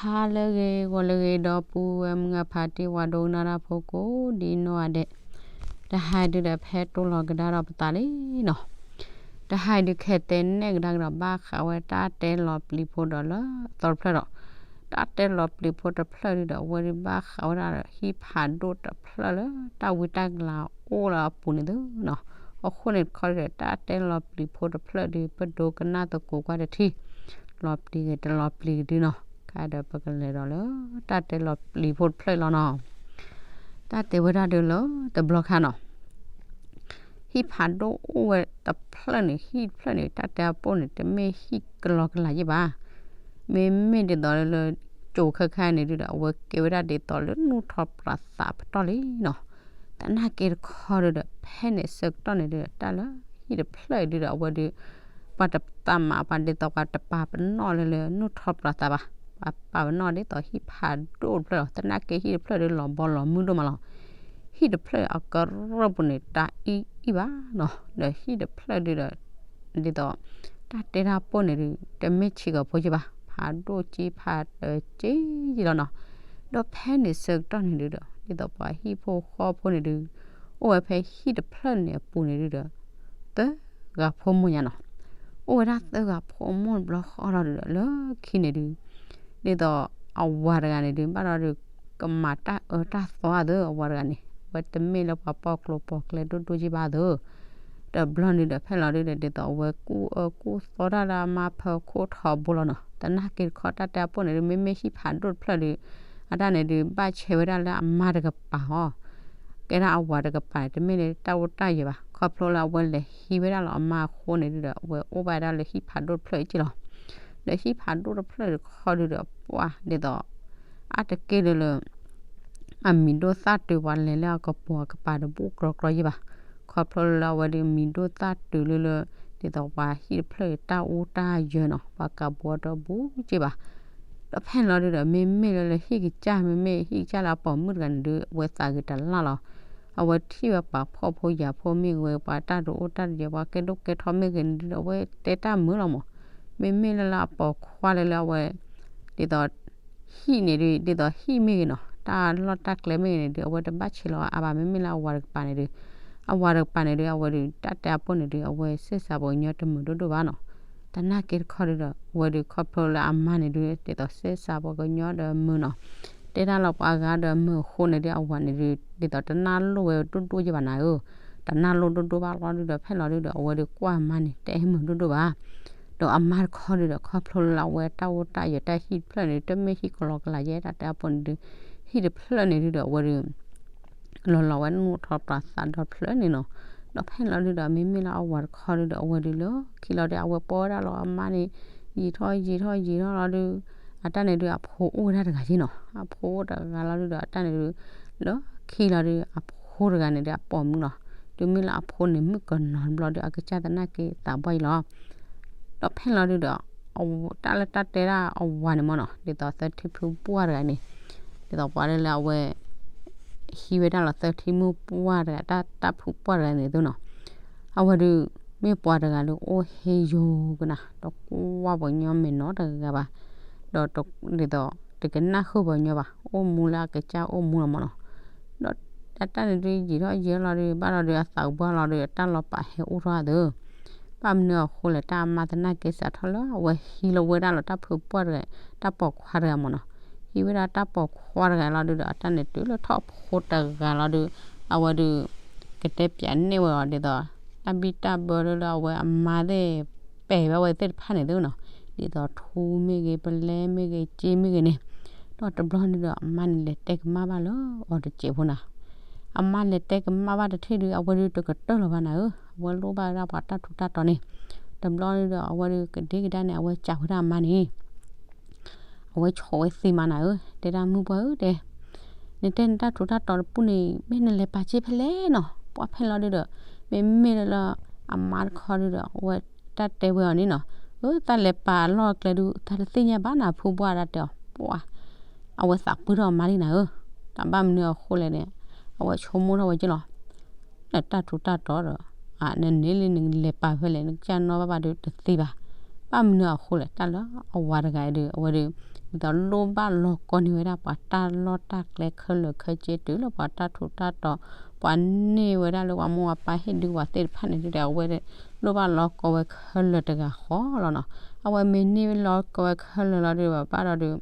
ဟါလၢအဂ့ၤ ဂီၤလၢအဂ့ၤ ဒီပုၢ်ဝဲၢ်မုၢ်ဂၢ်ဖါတံၢ် ပှၤဒိကနၣ်တၢ်ဖိကိးဒ်နီၢ်ဂၤဒဲး, တဟါအံၤဒုဒီး ဖဲတိၢ်လီၤကဒါဒီးပသးလံနီၤ. တဟါအံၤဒု ခဲတဲနဲၣ်ကဒါကဒီး ဘၣ်ဃးဝဲတၢ်တဲလီၤပျံၤဖိဒီးလၢအသီတဖျၢၣ်ဒီး, တၢ်တဲလီၤပျံၤဖိတဖျၢၣ်ဒုဒီး အဝဲဒုဘၣ်ဃးဝဲဒၣ်ဒီး ဟံၣ်ဖးဒိၣ်တဖျၢၣ်လၢတၢ်ဝံတၢ်ကလၤအိၣ်လၢအပူၤန့ၣ်သုနီၤ. အဃိန့ၣ်တခီဒီး တၢ်တဲလီၤပျံၤဖိတဖျၢၣ်ဒု ပဒိကနၣ်သကိးကွၢ်တထံၣ်, လီၤပျံၤဂ့ၤတလီၤပျံၤကဒုနီၤ. ခဲဒီးပကလဲၤဒီးလၢ တၢ်တဲလီၤပျံၤဖိတဖျၢၣ်အံၤလီၤနီၤ. တၢ်တဲဝဲဒၣ်ဒုလၢတဘျီခါနီၤ ဟံၣ်ဖးဒိၣ်အိၣ်ဝဲတဖျၢၣ်န့ၣ် ဟံၣ်တဖျၢၣ်န့ၣ် တၢ်တဲအပိၢ်န့ၣ် တမ့ၢ်ဟံၣ်ကလီကလၤယဲၢ်ဘၣ်. မ့မ့ၢ်ဒ်သိးလၢ ကၠိခဲခါန့ၣ်ဒုဒီး အဝဲကဲဝဲဒၣ်ဒ်သိးလၢနူၢ်ထီၣ်ပျးသးပတီၢ်လံနီၤ. သနာ်က့တခီဒုဒီး ဖဲန့ၣ်ဆၢကတီၢ်န့ၣ်ဒုဒီး တၢ်လၢဟံၣ်တဖျၢၣ်အံၤဒုဒီး အဝဲဒု ပှၤတသးမး ပှၤဒ်သိးပှၤတပာ်ပနီၣ်လၢလၢနူၢ်ထီၣ်ပျးသးဘၣ်. ပှၤပာ်ပနီၣ်ဒ်သိးဟံၣ်ဖးဒိၣ်တဖျၢၣ်လီၤ. သနာ်က့ဟံၣ်တဖျၢၣ်ဒုလီၤဘီလီၤမုၢ်ဒိၣ်မးလီၤ. ဟံၣ်တဖျၢၣ်အကရၢၢ်ပူၤန့ၣ် တၢ်အံၣ်အံၣ်ဘၣ်နီၤ. ဒီးဟံၣ်တဖျၢၣ်ဒုဒီး ဒ်သိး တၢ်တဲတၢ်ပိၢ်န့ၣ်ဒု တမ့ၢ်ဆံးကီးဖိယဲၢ်ဘၣ်, ဖးဒိၣ်က့ဖးတက့ယဲၢ်လီၤနီၤ. ဒီးဖဲန့ၣ်ဆၢကတီၢ်န့ၣ်ဒုဒီး ဒ်သိးပှၤဟံၣ်ဖိဃီဖိန့ၣ်ဒု အိၣ်ဝဲဖဲဟံၣ်တဖျၢၣ်န့ၣ်အပူၤန့ၣ်ဒုဒီး သၢဂၤဖိမိၢ်ညါနီၤ. အိၣ်ဝဲဒၣ်သၢဂၤဖိမိၢ်တဘျီဃီလီၤဒုဒီး လၢခံန့ၣ်ဒု ဒ်သိးအဝၤတဂၤန့ၣ်ဒု ဘၣ်ဒီးဒု ကမၤတၢ်အၢတၢ်သီအသး အဝၤတဂၤန့ၣ် အဝဲတမ့ၢ်လၢပှၤပိာ်ကျိၤပိာ်ကျဲဒိၣ်ဒိၣ်ယဲၢ်ဘၣ်သး. တဘျီန့ၣ်ဒီး ဖဲလီၤဒုဒီး ဒ်သိးအဝဲကူၣ်အၢကူၣ်သီတၢ်လၢအမါဖၢခိၣ်ထီဘိလီၤနီၤ. သနာ်က့တခီတၢ်တဲအပိၢ်န့ၣ်ဒု မ့မ့ၢ်ဟံၣ်ဖးဒိၣ်တဖျၢၣ်ဒု အတၢ်န့ၣ်ဒု ဘၣ်ဆဲးဝဲဒၣ်လၢအမါတကပၤအီၤ ကဲဒၣ်အဝၤတကပၤန့ၣ် တမ့ၢ်လၢတၢ်အိၣ်တၢ်ယၢၤဘၣ်. ခီဖျိလၢအဝဲလဲၤဟံးဝဲဒၣ်လီၤအမါအဃိန့ၣ်ဒုဒီး အဝဲအိၣ်ဘၣ်ဒၣ်လၢဟံၣ်ဖးဒိၣ်တဖျၢၣ်အံၤက့လီၤ. ဒီးဟံၣ်ဖးဒိၣ်တဖျၢၣ်တခီဒုဒီး ပှၤဒ်သိး အါတက့ၢ်လၢလၢ အမံၤဒိၣ်သၣ်တုၤပှၤလဲၤလၢအကပိာ်အကပၤတဘူၣ်ကြီကြီယဲၢ်ဘၣ်. ခီဖျိလၢအဝဲဒု မံၤဒိၣ်သၣ်တုၤလၢလၢ ဒ်သိးပှၤဟံၣ်တဖျၢၣ်အံၤတၢ်အိၣ်တၢ်ယၢၤနီၤ ပှၤကးဘှီတဘူၣ်က့ဘၣ်. ဒီးဖဲန့ၣ်လီၤဒုဒီး မ့မ့ၢ်လၢလၢဟံၣ်ကစၢ် မ့မ့ၢ်ဟံၣ်ကစၢ်လၢအပိာ်မုၣ်တဂၤန့ၣ်ဒု အဝဲသးဂ့ၤတလၢ်လီၤ. အဝဲထံၣ်ဝဲပှၤဖှီၣ်ဖိယာ်ဖိမ့ၢ်ဂ့ၤ ပှၤတၢ်တအိၣ်တၢ်တယၢၤ ပှၤကဲဒိၣ်ကဲထီမ့ၢ်ဂ့ၤန့ၣ်ဒုဒီး အဝဲတဲတၢ်မုာ်လီၤမး. မ့မ့ၢ်လၢလၢအပိာ်ခွါလၢလၢအဝဲ ဒ်သိး ဟံၣ်န့ၣ်ဒု ဒ်သိးဟံၣ်မ့ၢ်ဂ့ၤနီၤ တၢ်လီၢ်တၢ်ကျဲမ့ၢ်ဂ့ၤန့ၣ်ဒု အဝဲတဘၣ်ဆဲးလီၤအါဘၣ်. မ့မ့ၢ်လၢအဝၤတကပၤန့ၣ်ဒု အဝၤတကပၤန့ၣ်ဒု အဝဲဒု တၢ်တဲအပိၢ်န့ၣ်ဒု အဝဲဆ့စးပှၤကညီတမုာ်ဒိၣ်ဒိၣ်ဘၣ်နီၤ. သနာ်က့တခီဒုဒီး အဝဲဒု ခီဖျိလၢအမါန့ၣ်ဒု ဒ်သိးဆ့စးပှၤကညီဒီးမုာ်နီၤ တဲတၢ်လီၤပှၤအဂၤဒီးမုာ်အဃိန့ၣ်ဒု အဝၤန့ၣ်ဒု ဒ်သိးတနၢ်လိၣ်ဝဲဒိၣ်ဒိၣ်ယဲၢ်ဘၣ်နၤဧၢ. တနၢ်လိၣ်ဒိၣ်ဒိၣ်ဘၣ်လီၤဒုဒီး ဖဲလီၤဒုဒီး အဝဲဒုကွၢ်အမါန့ၣ် တအဲၣ်မုာ်ဒိၣ်ဒိၣ်ဘၣ်. ဒီးအမါတခီဒုဒီး ခီဖျိလၢအဝဲတၢ်အိၣ်တၢ်ယၢၤတၢ်ဟံၣ်တဖျၢၣ်န့ၣ် တမ့ၢ်ဟံၣ်ကလီကလၤယဲၢ် တၢ်တဲအပိၢ်န့ၣ်ဒု ဟံၣ်တဖျၢၣ်န့ၣ်ဒုဒီး အဝဲဒု လီၤလီၤဝဲနူၢ်ထီၣ်ပျးသးဒီဖျၢၣ်န့ၣ်နီၤ. ဒီးဖဲလီၤဒုဒီး မ့မ့ၢ်လၢအဝၤတခီဒုဒီး အဝဲဒုလၢခံလီၤဒု အဝဲပိာ်ဝဲဒၣ်လီၤအမါန့ၣ် ယံာ်ထီၣ်ယံာ်ထီၣ်ယံာ်ထီၣ်လီၤဒု အတၢ်န့ၣ်ဒု အဖိအိၣ်ဝဲဒၣ်တဂၤယဲၢ်နီၤ. အဖိအိၣ်တဂၤလီၤဒုဒီး အတၢ်န့ၣ်ဒု လၢခံလီၤဒု အဖိတဂၤန့ၣ်ဒု အပိာ်မုၣ်လီၤ. တုၤမ့ၢ်လၢအဖိန့ၣ် မုၣ်ကနီၤတဘျီဒု အကစၢ်သနာ်က့သးဘီၣ်ယဲၢ်လီၤ. ဒီးဖဲလီၤဒုဒီး တၢ်လၢတၢ်တဲဒၣ်အဝၤန့ၣ်မ့ၢ်နီၤ ဒ်သိးသၢထံဖုပှၢ်တဂၤန့ၣ် ဒ်သိးပှၤလၢလၢအဝဲ ဟံးဝဲဒၣ်လီၤသၢထံမုၢ်ပှၢ်တဂၤ တၢ်ဖုပှၢ်တဂၤန့ၣ်သုနီၤ. အဝဲဒု မ့ၢ်ပှၤတဂၤလၢအိၣ်ဟ့ယိၤကနၤ ဒီးကွၢ်ပှၤကညီမဲာ်နီတဂၤဘၣ်. ဒီးဒ်သိး တကနၣ်ဃုာ်ပှၤကညီဘၣ် အိၣ်မူလၢအကစၢ်အိၣ်မူလီၤမ့ၢ်နီၤ. ဒီးအတၢ်န့ၣ်ဒု ယံာ်ထီၣ်ယံာ်ထီၣ်လီၤဒု ဘၣ်လီၤဒု အသးကဘှၢ်လီၤဒု အတၢ်လီၤပာ်ဟဲအိၣ်ထီၣ်အသး ဘၣ်မနုၤအဃိလဲၣ် တၢ်အမါသနာ်က့စးထီၣ်လၢအဝဲဟံးလီၤဝဲဒၣ်လီၤတၢ်ဖုပှၢ်တဂၤ တၢ်ပိာ်ခွါတဂၤမ့ၢ်နီၤ. ဟံးဝဲဒၣ်တၢ်ပိာ်ခွါတဂၤလီၤဒုဒီး အတၢ်န့ၣ်တုၤလၢထီၣ်ဖိတဂၤလီၤဒု အဝဲဒု ကတဲပၠးန့ၢ်ဝဲအီၤဒ်သိး တၢ်ဘံၣ်တၢ်ဘၢလၢလၢအဝဲအမါသ့ၣ် ပဲာ်ဘၣ်ဝဲသ့ၣ်တဖၣ်န့ၣ်သုနီၤ. ဒ်သိးထူမ့ၢ်ဂ့ၤ ပလဲမ့ၢ်ဂ့ၤ စ့မ့ၢ်ဂ့ၤန့ၣ်. ဒီးတဘျီန့ၣ်ဒီး အမါန့ၣ်လဲၤတဲကမၣ်ဘၣ်လၢအီၤတစဲးဖိနၤ. အမါလဲၤတဲကမၣ်ဘၣ်တထံၣ်ဒု အဝဲဒုတကတၢၢ်လီၤဘၣ်နၤဧၢ, အဝဲလိၣ်ဘၣ်ဝဲဒၣ်ပှၤတၢ်ထူးတၢ်တီၤန့ၣ်. တဘျီန့ၣ်ဒီး အဝဲဒုကဒ့ကဒါန့ၣ် အဝဲစံးဝဲဒၣ်အမါန့ၣ် အဝဲဆိးဝဲသ့မးနၤဧၢ, တဲဒၣ်မုၢ်ပှၢ်ဧၢတဲ, နတဲနတၢ်ထူးတၢ်တီၤတပူၤန့ၣ် မ့ၢ်နလဲၤပာ်စ့ဖဲလဲၣ်နီၤ. ပှၢ်ဖဲလီၤဒုဒီး မ့မ့ၢ်လၢလၢ အမါတခီဒုဒီး အဝဲတၢ်တဲဝဲအီၤန့ၣ်နီၤ, အၢ တၢ်လဲၤပာ်အလီၢ်အကျဲဒု တၢ်တသ့ၣ်ညါဘၣ်နၤ ဖုပှၢ်တၢ်တဲအီၤ, ပှၢ် အဝဲသးပှၢ်ထီၣ်အမါလံနၤဧၢ, တၢ်ဘၣ်မနုၤအဃိလဲၣ်န့ၣ် အဝဲဆိကမိၣ်ထီၣ်ဝဲက့လီၤ. နတၢ်ထူးတၢ်တီၤဒီး နန့ၢ်လံနလဲၤပာ်ဖဲလဲၣ် နကစၢ်နီၣ်ဘၣ်ဘၣ်ဒုတသ့ဘၣ်. ဘၣ်မနုၤအဃိလဲၣ် တၢ်လၢအဝၤတဂၤအံၤဒု အဝဲဒု ဒ်သိးလိၣ်ဘၣ်လီၤကီန့ၢ်ဝဲဒၣ်ပှၤတၢ်လီၢ်တၢ်ကျဲခဲလၢာ်ခဲဆ့တုၤလၢပှၤတၢ်ထူးတၢ်တီၤ, ပှၤန့ၢ်ဝဲဒၣ်လၢပှၤမိၢ်ပှၤပၢ်ဟ့ၣ်ဒုးပှၤသ့ၣ်တဖၣ်န့ၣ်ဒုဒီး အဝဲလိၣ်ဘၣ်လီၤကီဝဲခဲလၢာ်တဂၤဃီလီၤနီၤ. အဝဲမ့ၢ်န့ၢ်လီၤကီဝဲခဲလၢာ်လီၤဒုဒီး ဘၣ်ဒီး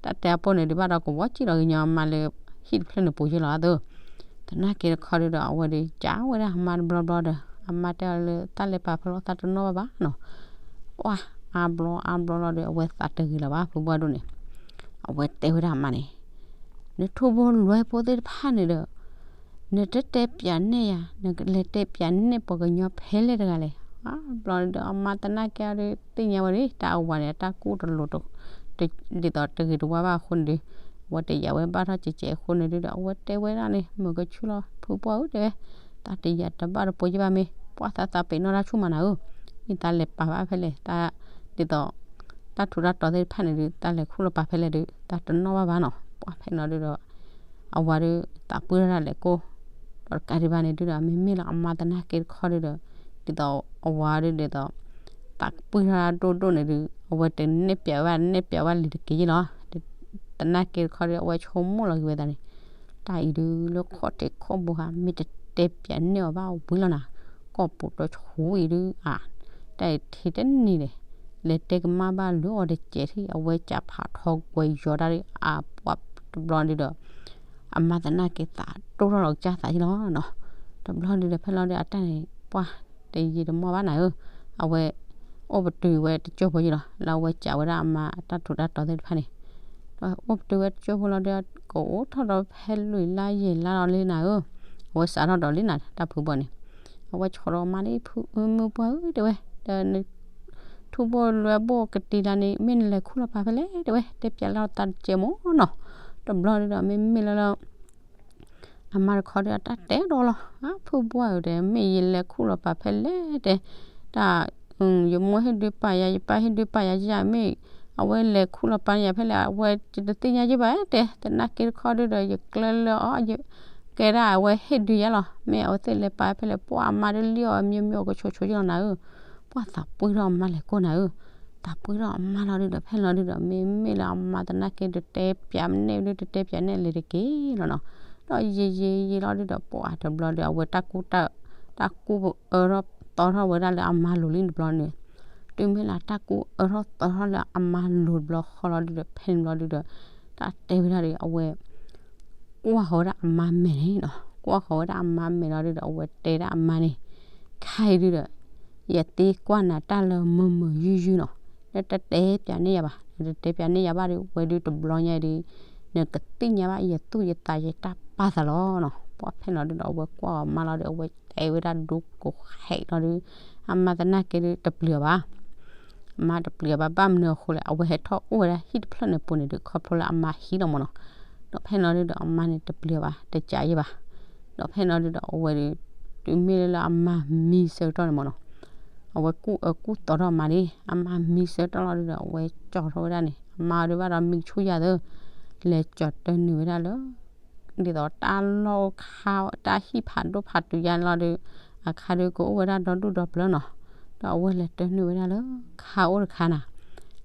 တၢ်တဲအပိၢ်န့ၣ်ဒုး ဘၣ်ဒီးကဝီၤစံၣ်လီၤကညီအမါလၢ ဟံၣ်တဖျၢၣ်န့ၣ်ပူၤယ့ၢ်လီၤအသိး သနာ်က့တခီဒုဒီး အဝဲဒုးကးဝဲဒၣ်အမါတဘျီဘျီဒီး အမါတဲအီၤလၢ တၢ်လဲၤပာ်ဖဲလီၤ သးတနီၣ်ဘၣ်ဘၣ်နီၤ. ပှၢ်အါဘျီအါဘျီလီၤဒီး အဝဲသးတဂ့ၤလၢၤဘၣ် ဖုဘီဒိၣ်န့ၣ်. အဝဲတဲဝဲဒၣ်အမါန့ၣ် နထိၣ်ဖိလွဲဖိသ့ၣ်တဖၣ်န့ၣ်ဒီး နတတဲပၠးနဲၣ်ယၤ, နလဲၤတဲပၠးနဲၣ်ပှၤကညီဖဲလဲၣ်တဂၤလဲၣ်. အါဘျီဒီး အမါသနာ်က့ဒီး သ့ၣ်ညါဝဲဒၣ် တၢ်အဝၤန့ၣ် တၢ်ကူၣ်တလိၤ ဒ်သိးတဂ့ၤတဝါဘၣ်အဃိန့ၣ်ဒီး အဝဲတယာ်ဝဲဘၣ်ထီၣ်ကဲးကဲးအဃိန့ၣ်ဒုဒီး အဝဲတဲဝဲဒၣ်န့ၣ် မုာ်ကဆူၣ်လီၤ ဖုပှၢ်ဧၢ တဲဝဲ, တၢ်တယာ်တဘၣ်တပိာ်ယဘၣ်မ့ၢ် ပှၢ်သးသးပ့ၤနီၣ်တၢ်ဆူၣ်မးနၤဧၢ, မ့ၢ်သးလဲၤပာ်ဘၣ်ဖဲလဲၣ် တၢ် ဒ်သိး တၢ်ထူးတၢ်တီၤသ့ၣ်တဖၣ်န့ၣ်ဒုး တၢ်လဲၤခူၣ်လီၤပာ်ဖဲလဲၣ်ဒုး တၢ်တနီၣ်ဘၣ်ဘၣ်နီၤ. ပှၢ်ဖဲန့ၣ်ဒုဒီး အဝၤဒီး သးပှၢ်ထီၣ်ဒၣ်လဲာ်ကိၢ်, ဒီးတကးဒံးဘၣ်န့ၣ်ဒုဒီး မ့မ့ၢ်လၢအမါသနာ်က့တခီဒုဒီး ဒ်သိးအဝၤဒုးဒ်သိး သးပှၢ်ထီၣ်ဒၣ်ဒိၣ်ဒိၣ်န့ၣ်ဒုး အဝဲတနဲၣ်ပၠးဝဲ နဲၣ်ပၠးဝဲလံၤတက့ၢ်ယ့ၢ်လီၤ. သနာ်က့တခီဒုး အဝဲဆိကမိၣ်လီၤက့ၤဝဲသးန့ၣ် တၢ်အံၤဒုးလၢခီၣ်ထံးခီၣ်ဘိဟါ မ့ၢ်တတဲပၠးနဲၣ်အီၤဘၣ်ဝံၤလီၤနၤ, ကီၢ်ပူၤတဆူအံၤဒုးအါ, တၢ်အံၤထံးတန့ၢ်ဒီး လဲၤတဲကမၣ်ဘၣ်လၢအီၤတစဲးထံၣ် အဝဲကးဖးထီကွဲးယီၤတၢ်ဒုးအါ ပှၢ်တဘျီဒုဒီး အမါသနာ်က့သးဒိၣ်ထီၣ်လီၤကစၢ်သးယ့ၢ်လီၤနီၤ. တဘျီဒုဒီး ဖဲလီၤဒုးအတၢ်န့ၣ် ပှၢ်တယံာ်တမီၢ်ဘၣ်နၤဧၢ, အဝဲ အိၣ်ပတုာ်ဝဲတစိၢ်ဖိယ့ၢ်လီၤ လၢအဝဲကးဝဲဒၣ်အမါတၢ်ထူးတၢ်တီၤသ့ၣ်တဖၣ်န့ၣ်, ဒီးအိၣ်ပတုာ်ဝဲတစိၢ်ဖိလီၤဒီး ကအိၣ်ထီၣ်ဒီးဖဲလွံၢ်လါယဲၢ်လါလီၤလံနၤဧၢ, အဝဲစးထီၣ်ဒီးလံနၤ တၢ်ဖုဘီန့ၣ်, အဝဲဆိးဒီးအမါလံ ဖုမုၢ်ပှၢ်ဧၢ တဲဝဲ, ဒီးန ထူၣ်ဘိလွဲဘိကတံၤလါန့ၣ် မ့ၢ်နလဲၤခူၣ်လီၤပာ်ဖဲလဲၣ် တဲဝဲ, တဲပၠးလၢသးတစဲးမ့ၢ်နီၤ. တဘျီဒုဒီး မ့မ့ၢ်လၢလၢ အမါတခီဒီးအတၢ်တဲဒီးလီၤ, အါ ဖုဘီဧၢ တဲ မ့ၢ်ယလဲၤခူၣ်လီၤပာ်ဖဲလဲၣ် တဲ, တၢ် ယမိၢ်ဟ့ၣ်ဒုးပာ်ယၤ ယပၢ်ဟ့ၣ်ဒုးပာ်ယၤ ယမ့ၢ် အဝဲလဲၤခူၣ်လီၤပာ်န့ၢ်ယၤဖဲလဲၣ် အဝဲတသ့ၣ်ညါယဘၣ် တဲ, သနာ်က့တခီဒုဒီး ယကျၢလၢအီၤ ယကဲဒၣ်အဝဲဟ့ၣ်ဒုးယၤလီၤ, မ့ၢ်အဝဲသ့ၣ်လဲၤပာ်ဖဲလဲၣ် ပှၢ်အမါဒုးလံအီၤ မ့ၢ်မ့ၢ်အီၤကဆိးဆိးယလီၤနၤဧၢ, ပှၢ်သးပှၢ်ထီၣ်အမါလဲၤကိၢ်နၤဧၢ, သးပှၢ်ထီၣ်အမါလီၤဒုဒီး ဖဲလီၤဒုဒီး မ့မ့ၢ်လၢအမါသနာ်က့ တတဲပၠးနဲၣ်ဒု တတဲပၠးနဲၣ်လံၤတက့ၢ်လီၤနီၤ. ဒီးယံာ်ယံာ်ယံာ်လီၤဒုဒီး ပှၢ်တဘျီဒီး အဝဲတၢ်ကူၣ်တၢ် တၢ်ကူၣ်အၢထီၣ်သီထီၣ်ဝဲဒၣ်လၢအမါလိၤလံတဘျီန့ၣ်, တုၤမ့ၢ်လၢတၢ်ကူၣ်အၢထီၣ်သီထီၣ်လၢအမါလိၤတဘျီဃီလီၤဒုဒီး ဖဲန့ၣ်ဘျီဒုဒီး တၢ်တဲဝဲဒၣ်ဒီး အဝဲ ကွၢ်ဃီၤဝဲဒၣ်အမါမဲာ်န့ၣ်နီၤ, ကွၢ်ဃီၤဝဲဒၣ်အမါမဲာ်လီၤဒုဒီး အဝဲတဲဒၣ်အမါန့ၣ်, ခဲအံၤဒုဒီး ယသ့ကွၢ်နၤတၢ်လၢမုာ်မုာ်ယုၢ်ယုၢ်နီၤ, နတတဲပၠးန့ၢ်ယၤဘၣ်, နတတဲပၠးန့ၢ်ယၤဘၣ်ဒီး ဝဲဒုတဘျီညါဒီး နကသ့ၣ်ညါဘၣ် ယသူၣ်ယသးယတၢ်ပာ်သးလီၤနီၤ. ပှၢ်ဖဲန့ၣ်လီၤဒုဒီး အဝဲကွၢ်အီၤမါလီၤဒီး အဝဲတဲဝဲဒၣ်ဒိကိးဃဲးလီၤဒု, အမါသနာ်က့ဒုတပျံၤအီၤဘၣ် အမါတပျံၤအီၤဘၣ် ဘၣ်မနုၤအဃိလဲၣ် အဝဲဟဲထီၣ်အိၣ်ဝဲဒၣ်ဟံၣ်တဖျၢၣ်န့ၣ်ပူၤန့ၣ်ဒီး ခီဖျိလၢအမါဟံၣ်လီၤမ့ၢ်နီၤ. ဒီးဖဲန့ၣ်လီၤဒုဒီး အမါန့ၣ်တပျံၤအီၤဘၣ် တကးယဲၢ်ဘၣ်. ဒီးဖဲန့ၣ်လီၤဒုဒီး အဝဲဒီး တုၤမ့ၢ်လၢလၢအမါမံဆၢကတီၢ်န့ၣ်မ့ၢ်နီၤ, အဝဲကူၣ်အၢကူၣ်သီထီၣ်အမါလံ, အမါမံဆၢကတီၢ်လီၤဒုဒီး အဝဲကၠီထီၣ်ဝဲဒၣ်န့ၣ် အမါဒုးဘၣ်ဒီးမံဆူၣ်ယၤသၢ, လဲၤကၠီၤတၢနုာ်ဝဲဒၣ်လၢ ဒ်သိးတၢ်လီၢ်ခါ တၢ်ဟံၣ်ဖးဒိၣ်ဖးတုၤယါန့ၣ်လီၤဒီး အခါဒုးကအိၣ်ဝဲဒၣ်ဒီဒူၣ်ဒီပျၢၤနီၤ. ဒီးအဝဲလဲၤတၢနုာ်ဝဲဒၣ်လၢ ခါအိၣ်တခါနၤ,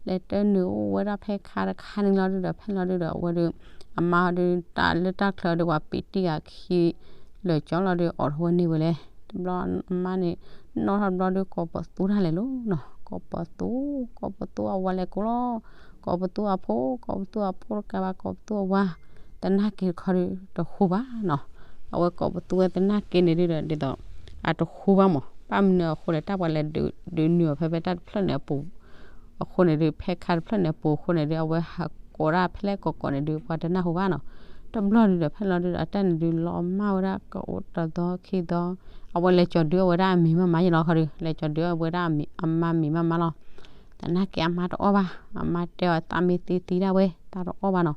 လဲၤတၢနုာ်အိၣ်ဝဲဒၣ်ဖဲခါတခါန့ၣ်လီၤဒုဒီး ဖဲန့ၣ်လီၤဒုဒီး အဝဲဒီး အမါဒုးတၢ်လၢတၢ်ချၢဒီး ပှၤပ့ၤတံၢ်ဂၤခံ လၢာ်ကၠီလီၤဒုး အိးထီၣ်ဝဲန့ၢ်ဝဲလဲၣ်. တဘျီအမါန့ၣ် နီၣ်ထီၣ်တဘျီဒုး ကိးပသူတၢ်လဲၤလီၤနီၤ, ကိးပသူ ကိးပသူအဝၤလဲၤကိးလီၤ, ကိးပသူအဖိ ကိးပသူအဖိတကးဘၣ် ကိးပသူအဝၤ, သနာ်က့တခီဒုး တဟူဘၣ်နီၤ. အဝဲကိးပသူဝဲသနာ်က့န့ၣ်ဒုဒီး ဒ်သိး အတဟူဘၣ်မး ဘၣ်မနုၤအဃိလဲၣ် တၢ်ပှၤလဲၤဒုးနုာ်အီၤဖဲဖဲတၢ်တဖျၢၣ်န့ၣ်အပူၤ အဃိန့ၣ်ဒုး ဖဲခါတဖျၢၣ်န့ၣ်အပူၤအဃိန့ၣ်ဒုး အဝဲဟးကိးဒၣ်ဖဲလဲၣ်ကိးကိးန့ၣ်ဒုး ပှၤတနၢ်ဟူဘၣ်နီၤ. တဘျီဒုဒီး ဖဲလီၤဒုဒီး အတၢ်န့ၣ်ဒုး လီၤမၢ်ဝဲဒၣ် ကအိၣ်တသီခံသီ, အဝဲလဲၤကၠီၤဒုးအဝဲဒၣ်အမံၤမးမးယလီၤခီဒုး လဲၤကၠီၤဒုးအဝဲဒၣ်အမံၤ အမါမံၤမးမးလီၤ. သနာ်က့အမါတအီၣ်ဘၣ်, အမါတဲအီၤသးမ့ၢ်သံသံဒၣ်ဝဲ သးတအီၣ်ဘၣ်နီၤ.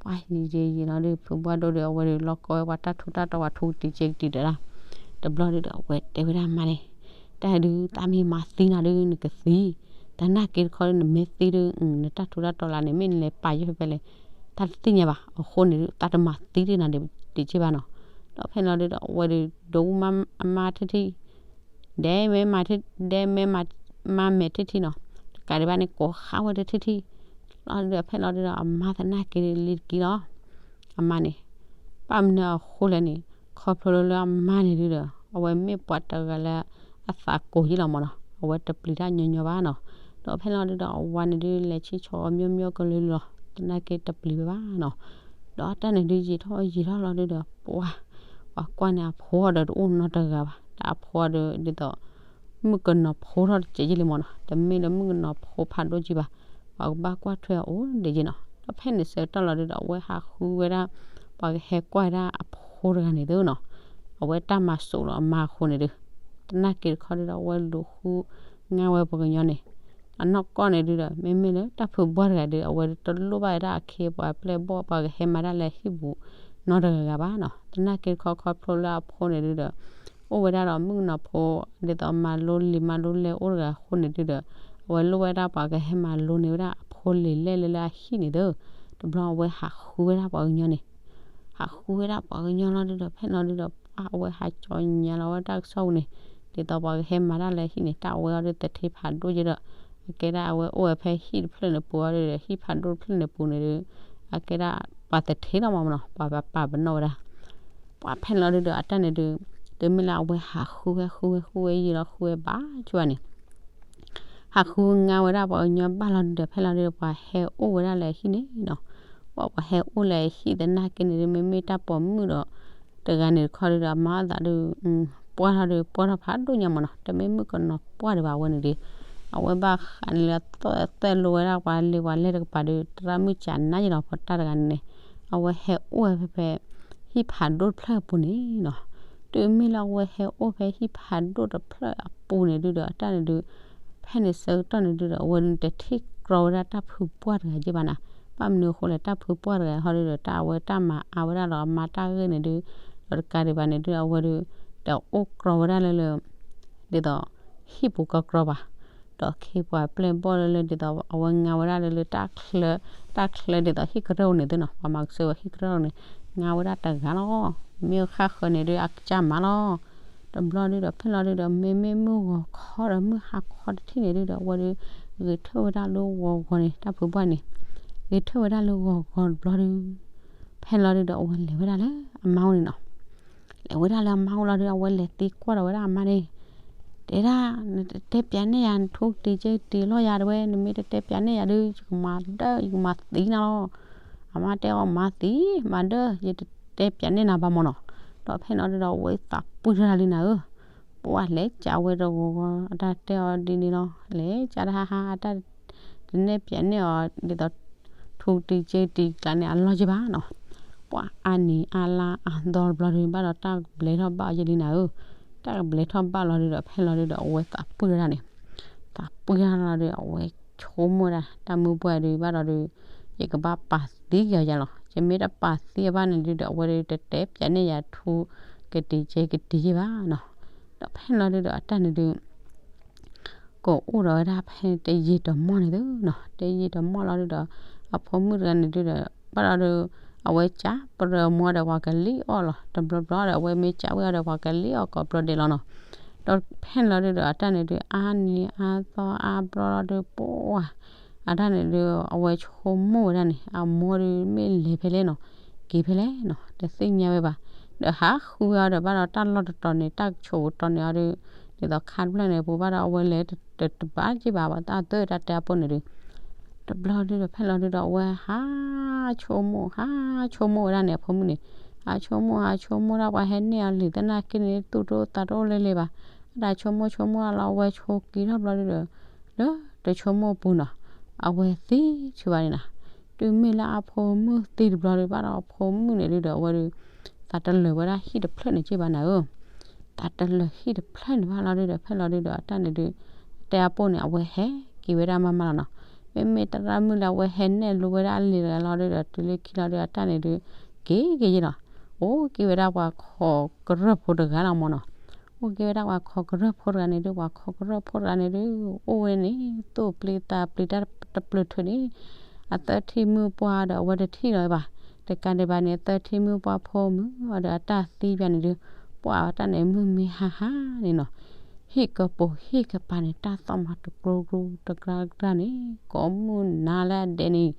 ပှၤယံာ်ယံာ်ယံာ်လီၤဒုး ဖုဘီဒိၣ်ဒုး အဝဲဒုးလီၤကီဝဲပှၤတၢ်ထူးတၢ်တီၤပှၤထူတံၤစ့ကတံၤတဒၣ်, တဘျီဒုဒီး အဝဲတဲဝဲဒၣ်အမါန့ၣ်, တၢ်ဒုးသးမ့ၢ်မၤသံနၤဒုးနကသံ, သနာ်က့တခီဒုးနမ့ၢ်သံဒုး နတၢ်ထူးတၢ်တီၤလၢန့ၣ် မ့ၢ်နလဲၤပာ်ယဲၢ်ဖဲဖဲလဲၣ်, တၢ်တသ့ၣ်ညါဘၣ်, အဃိန့ၣ်ဒုး သးတမၤသံဒံးနၤဒံးဘၣ်နီၤ. ဒီးဖဲန့ၣ်လီၤဒုဒီး အဝဲဒုး ဒိမါအမါထံထံ ဒဲမ့ၢ်မၤထံ ဒဲမ့ၢ်မၤ မၤမဲာ်ထံထံနီၤ, တကးဒံးဘၣ်န့ၣ် ကိးဃာ်ဝဲဒၣ်ထံထံ တဘျီဒုဒီး ဖဲလီၤဒုဒီး အမါသနာ်က့လံတက့ၢ်လီၤ. အမါန့ၣ် ဘၣ်မနုၤအဃိလဲၣ်န့ၣ် ခီဖျိလၢအမါန့ၣ်ဒုဒီး အဝဲမ့ၢ်ပှၤတဂၤလၢ အသးကိၤယ့ၢ်လီၤမၢ်နီၤ, အဝဲတပျံၤတၢ်ညီညီဘၣ်နီၤ. ဒီးဖဲလီၤဒုဒီး အဝၤန့ၣ်ဒု လဲၤဆံၣ်ဆီအီၤ မျိုးမျိုးကလုာ်လီၤ, သနာ်က့တပျံၤဝဲဘၣ်နီၤ. ဒီးတၢ်န့ၣ်ဒုယံာ်ထီၣ်ယံာ်ထီၣ်လီၤဒုဒီး ပှၤ ပှၤကွၢ်န့ၣ် အဖိအီၤဒီးတအိၣ်နီတဂၤဘၣ်, တၢ်အဖိအီၤဒီး ဒ်သိး မုၣ်ကနီၤဖိထီၣ်တစဲးယ့ၢ်လံမၢ်နီၤ, တမ့ၢ်လၢမုၣ်ကနီၤဖိဖးဒိၣ်ကံဘၣ်, ပှၤကဘၣ်ကွၢ်ထွဲအအိၣ်ဒံးယ့ၢ်နီၤ. ဒီးဖဲန့ၣ်ဆၢကတီၢ်လီၤဒုဒီး အဝဲဟးဃုဝဲဒၣ် ပှၤကဟဲကွၢ်ဝဲဒၣ်အဖိတဂၤန့ၣ်သ့နီၤ, အဝဲတၢ်မၤစိးလီၤအမါအဃိန့ၣ်ဒု, သနာ်က့တခီဒုဒီး အဝဲလူၤဃုငါဝဲပှၤကညီန့ၣ် အနီၢ်ကီၢ်န့ၣ်ဒုဒီး မ့မ့ၢ်လၢတၢ်ဖုဘှၢ်တဂၤဒု အဝဲတလိၣ်ဘၣ်ဝဲဒၣ်အခ့အပှၤပျဲၢ်ဘီၣ် ပှၤကဟဲမၤတၢ်လၢဟံၣ်ပူၤနီတဂၤဂၤဘၣ်နီၤ. သနာ်က့တခီ ခီဖျိလၢအဖိန့ၣ်ဒုဒီး အိၣ်ဝဲဒၣ်ဒီးမုၣ်ကနီၤဖိ ဒ်သိးမၤလိလံာ်မၤလိလဲအိၣ်တဂၤအဃိန့ၣ်ဒုဒီး အဝဲလိၣ်ဝဲဒၣ်ပှၤကဟဲမၤလိန့ၢ်ဝဲဒၣ်အဖိလံာ်လဲၢ်လၢလၢအဟံၣ်န့ၣ်သ့, တဘျီအဝဲဟးဃုဝဲဒၣ်ပှၤကညီန့ၣ် ဟးဃုဝဲဒၣ်ပှၤကညီလီၤဒုဒီး ဖဲလီၤဒုဒီး အဝဲဟးကၠီညါလီၤဝဲတၢ်ကစီၣ်ပူၤန့ၣ်, ဒ်သိးပှၤကဟဲမၤတၢ်လၢဟံၣ်န့ၣ် တၢ်အဝဲအီၤဒုသထ့ဖးဒိၣ်က့ဒီး အကဲဒၣ်အဝဲအိၣ်ဝဲဖဲဟံၣ်တဖျၢၣ်န့ၣ်ပူၤအီၤဒုဒီး ဟံၣ်ဖးဒိၣ်တဖျၢၣ်န့ၣ်ပူၤန့ၣ်ဒု အကဲဒၣ်ပှၤသထ့လီၤမၢ်နီၤ, ပှၤပာ်ပနီၣ်ဝဲဒၣ် ပှၤဖဲလီၤဒုဒီး အတၢ်န့ၣ်ဒု တမ့ၢ်လၢအဝဲဟးဃုဝဲဃုဝဲဃုဝဲယံာ်လီၤ ဃုဝဲဘၣ်ကၠိဘၣ်န့ၣ် ဟးဃုငါဝဲဒၣ်ပှၤကညီဘၣ်လီၤဒုဒီး ဖဲလီၤဒုဒီး ပှၤဟဲအိၣ်ဝဲဒၣ်လၢအဟံၣ်န့ၣ်နီၤ. ပှၤ ပှၤဟဲအိၣ်လၢအဟံၣ်သနာ်က့န့ၣ်ဒု မ့မ့ၢ်တၢ်ပိာ်မုၣ်ဒီး တဂၤန့ၣ်တခီဒုဒီး အမါအသးဒု ပှၢ်ထီၣ်ဒု ပှၢ်ထီၣ်ဖးဒိၣ်ညါမၢ်နီၤ, တမ့ၢ်မုၣ်ကနီၤပှၢ်ဒံးဘၣ်အဝဲန့ၣ်ဒု, အဝဲဘၣ်ဃးန့ၣ်လၢ သဲၣ်လိဝဲဒၣ်ပှၤလံာ်ပှၤလဲၢ်တကပၤဒု တရၣ်မုၣ်ကနါယံာ်လီၤ ပှၤတၢ်တဂၤန့ၣ်န့ၣ်, အဝဲဟဲအိၣ်ဝဲဖဲဖဲ ဟံၣ်ဖးဒိၣ်တဖျၢၣ်အပူၤန့ၣ်နီၤ. တုၤမ့ၢ်လၢအဝဲဟဲအိၣ်ဖဲဟံၣ်ဖးဒိၣ်တဖျၢၣ်အပူၤန့ၣ်ဒုဒီး အတၢ်န့ၣ်ဒု ဖဲန့ၣ်ဆၢကတီၢ်န့ၣ်ဒုဒီး အဝဲဒုတထံၣ်ကြီဝဲဒၣ်တၢ်ဖုပှၢ်တဂၤယ့ၢ်ဘၣ်နၤ. ဘၣ်မနုၤအဃိလဲၣ် တၢ်ဖုပှၢ်တဂၤဟီဒုဒီး တၢ်အဝဲတၢ်မၤအါဝဲဒၣ်လီၤ အမါတၢ်ဂ့ၢ်န့ၣ်ဒု, ဒီးတကးဒံးဘၣ်န့ၣ်ဒု အဝဲဒု တအိၣ်ကြီဝဲဒၣ်လၢလၢ ဒ်သိး ဟံၣ်ပူၤကြီကြီဘၣ်, ဒီးခ့ပှၤပျဲၢ်ဘီၣ်လၢလၢ ဒ်သိးအဝဲငါဝဲဒၣ်လၢလၢတၢ်ချၢ, တၢ်ချၢဒ်သိးဟံၣ်ကရၢၢ်န့ၣ်သ့နီၤ, ပှၤမၤကစၢၢ်ဝဲဟံၣ်ကရၢၢ်န့ၣ် ငါဝဲဒၣ်တဂၤလီၤ. မ့ၢ်ဃၣ်ဃၢၤန့ၣ်ဒု အကစၢ်မၤလီၤ. တဘျီဒုဒီး ဖဲလီၤဒုဒီး မ့မ့ၢ်မုၢ်ဂီၤခီဒီး မုၢ်ဟါခီတထံၣ်န့ၣ်ဒုဒီး အဝဲဒု ဂဲၤထၢၣ်ဝဲဒၣ်လၢဂီၤဂီၤန့ၣ် တၢ်ဖုပှၢ်န့ၣ် ဂဲၤထၢၣ်ဝဲဒၣ်လၢဂီၤဂီၤတဘျီဒု ဖဲလီၤဒုဒီး အဝဲလဲၤဝဲဒၣ်လၢအမါအိၣ်န့ၣ်နီၤ. လဲၤဝဲဒၣ်လၢအမါအိၣ်လီၤဒု အဝဲလဲၤသံကွၢ်ဒီးဝဲဒၣ်အမါန့ၣ်, တဲဒၣ် နတတဲပၠးန့ၢ်ယၤ နထူကတံၤက့ကတံၤလီၤယၤတဝဲ, နမ့ၢ်တတဲပၠးန့ၢ်ယၤဒု ယကမၤဒၢၣ် ယကမၤသံနၤလီၤ. အမါတဲအီၤ မၤသံ မၤဒၢၣ် ယတတဲပၠးန့ၢ်နၤဘၣ်မၢ်နီၤ. ဒီးဖဲလီၤဒုဒီး အဝဲသးပှံၢ်ထီၣ်တၢ်လံနၤဧၢ, ပှၢ်လဲၤကးဝဲတဂီၤဂီၤ အတၢ်တဲအီၤဒ်န့ၣ်လီၤ. လဲၤကးတၢ်ဟါဟါ အတၢ် တနဲၣ်ပၠးန့ၢ်အီၤ ဒ်သိး ထူကတံၤက့ကတံၤကျါန့ၣ် အလီၢ်က့ဘၣ်နီၤ. ပှၤအါနံၤအါလါအါသီတဘျီဒု ဘၣ်ဒီးတၢ်ကဘျဲထီၣ်ဘၣ်အီၤယဲလံနၤဧၢ. တၢ်ကဘျဲထီၣ်ဘၣ်လီၤဒုဒီး ဖဲလီၤဒုဒီး အဝဲသးပှံၢ်ဝဲဒၣ်န့ၣ်, သးပှံၢ်ဝဲဒၣ်လီၤဒု အဝဲဆိကမိၣ်ဝဲဒၣ် တၢ်မုၢ်ပှၢ်ဒု ဘၣ်ဒီးဒု ယကဘၣ်ပာ်သံက့ၤအီၤယဲလီၤ. ယမ့ၢ်တပာ်သံအီၤဘၣ်န့ၣ်ဒုဒီး အဝဲဒုတတဲပၠးန့ၢ်ယၤထူကတံၤက့ကတံၤယဲဘၣ်နီၤ. ဒီးဖဲလီၤဒုဒီး အတၢ်န့ၣ်ဒု ကအိၣ်ဒီးဝဲဒၣ်ဖဲတယံာ်တမီၢ်န့ၣ်သုနီၤ, တယံာ်တမီၢ်လီၤဒုဒီး အဖိမုၣ်တဂၤန့ၣ်ဒုဒီး ဘၣ်ဒီးဒု အဝဲကးပရၢမိၢ်ဒီးပှၤကလံၣ်အီၣ်လီၤ. တဘျီဘျီဒီး အဝဲမ့ၢ်ကးဝံၣ်အီၤဒီး ပှၤကလံၣ်အီၣ်ကိးဘျီဒဲးလီၤနီၤ. ဒီးဖဲလီၤဒုဒီး အတၢ်န့ၣ်ဒု အါနံၤအါသီအါဘျီလီၤဒု ပှၤ အတၢ်န့ၣ်ဒု အဝဲဆိကမိၣ်ဝဲဒၣ်န့ၣ် အမိၢ်ဒု မ့ၢ်လဲၤဖဲလဲၣ်နီၤ, က့ၤဖဲလဲၣ်နီၤ, တသ့ၣ်ညါဝဲဘၣ်. ဒီးဟးဃုဝဲအီၤဒီး ဘၣ်ဒီးတၢ်လီၢ်တတီၤန့ၣ် တၢ်ကဆိးကတီၤန့ၢ်အီၤဒု ဒ်သိးခါတဖျၢၣ်န့ၣ် ပူၤဘၣ်ဒီး အဝဲလဲၤတဘၣ်က့ဘၣ် ဘၣ်သးသၢတၢ်တဲအပိၢ်န့ၣ်ဒု တဘျီဒုဒီး ဖဲလီၤဒုဒီး အဝဲဟးဆိကမိၣ် ဟးဆိကမိၣ်ဝဲဒၣ်န့ၣ် အဖိမုၣ်န့ၣ် ဟးဆိကမိၣ် ဟးဆိကမိၣ်ဒၣ် ပှၤဟဲနဲၣ်အီၤလံာ်သနာ်က့န့ၣ် သူၣ်တအိၣ်သးတအိၣ်လၢၤလၢၤဘၣ်. အတၢ်ဆိကမိၣ်ဆိကမိၣ်လီၤ အဝဲဆိက့ၤထီၣ်ဘျီဒုဒီး လၢတဆိကမိၣ်ပူၤနီၤ အဝဲသံဆူဘၣ်န့ၣ်နီၤ. တုၤမ့ၢ်လၢအဖိမုၣ်သံတဘျီဒု ဘၣ်ဒီးအဖိမုၣ်န့ၣ်ဒုဒီး အဝဲဒု သးတလၢာ်ဝဲဒၣ်ဟံၣ်တဖျၢၣ်န့ၣ်က့ဘၣ်နၤဧၢ. သးတလၢာ်ဟံၣ်တဖျၢၣ်န့ၣ်ဘၣ်လီၤဒုဒီး ဖဲလီၤဒုဒီး အတၢ်န့ၣ်ဒု တဲအပိၢ်န့ၣ် အဝဲဟဲက့ၤဝဲဒၣ်မးမးလီၤနီၤ. မ့မ့ၢ်တရၣ်မုၣ်လၢအဝဲဟဲနဲၣ်လိဝဲဒၣ်အလံာ်တဂၤလီၤဒုဒီး တုၤလၢခံလီၤဒု အတၢ်န့ၣ်ဒု က့ၤက့ၤယဲလီၤ. အိၣ်က့ၤဝဲဒၣ်ပှၤခိးကရၢၢ်ဖိတဂၤလီၤမၢ်နီၤ. အိၣ်က့ၤဝဲဒၣ်ပှၤခိးကရၢၢ်ဖိတဂၤန့ၣ်ဒု ပှၤခိးကရၢၢ်ဖိတဂၤန့ၣ်ဒု အိၣ်ဝဲန့ၣ် သူၣ်ပျံၤသးပျံၤတၢ်တပျုာ်ထုးန့ၣ် အသၢထံၣ်မုၢ်ပှၢ်ဒီး အဝဲတထံၣ်လီၤဘၣ်. တကးဒံးဘၣ်န့ၣ် အသၢထံၣ်မုၢ်ပှၢ်ဖိမုၣ်အီၤဒီး အတၢ်သံဘၣ်န့ၣ်ဒု ပှၤအတၢ်န့ၣ်မုၢ်မ့ၢ်ဟါဟါန့ၣ်နီၤ. ဟ့ၣ်ကပိာ်ဟ့ၣ်ကပၤန့ၣ် တၢ်သီၣ်မၤတကျိကျိတကြၢးတကြၢးန့ၣ် ကိးမုၢ်နၤလၢအဒဲးန့ၣ်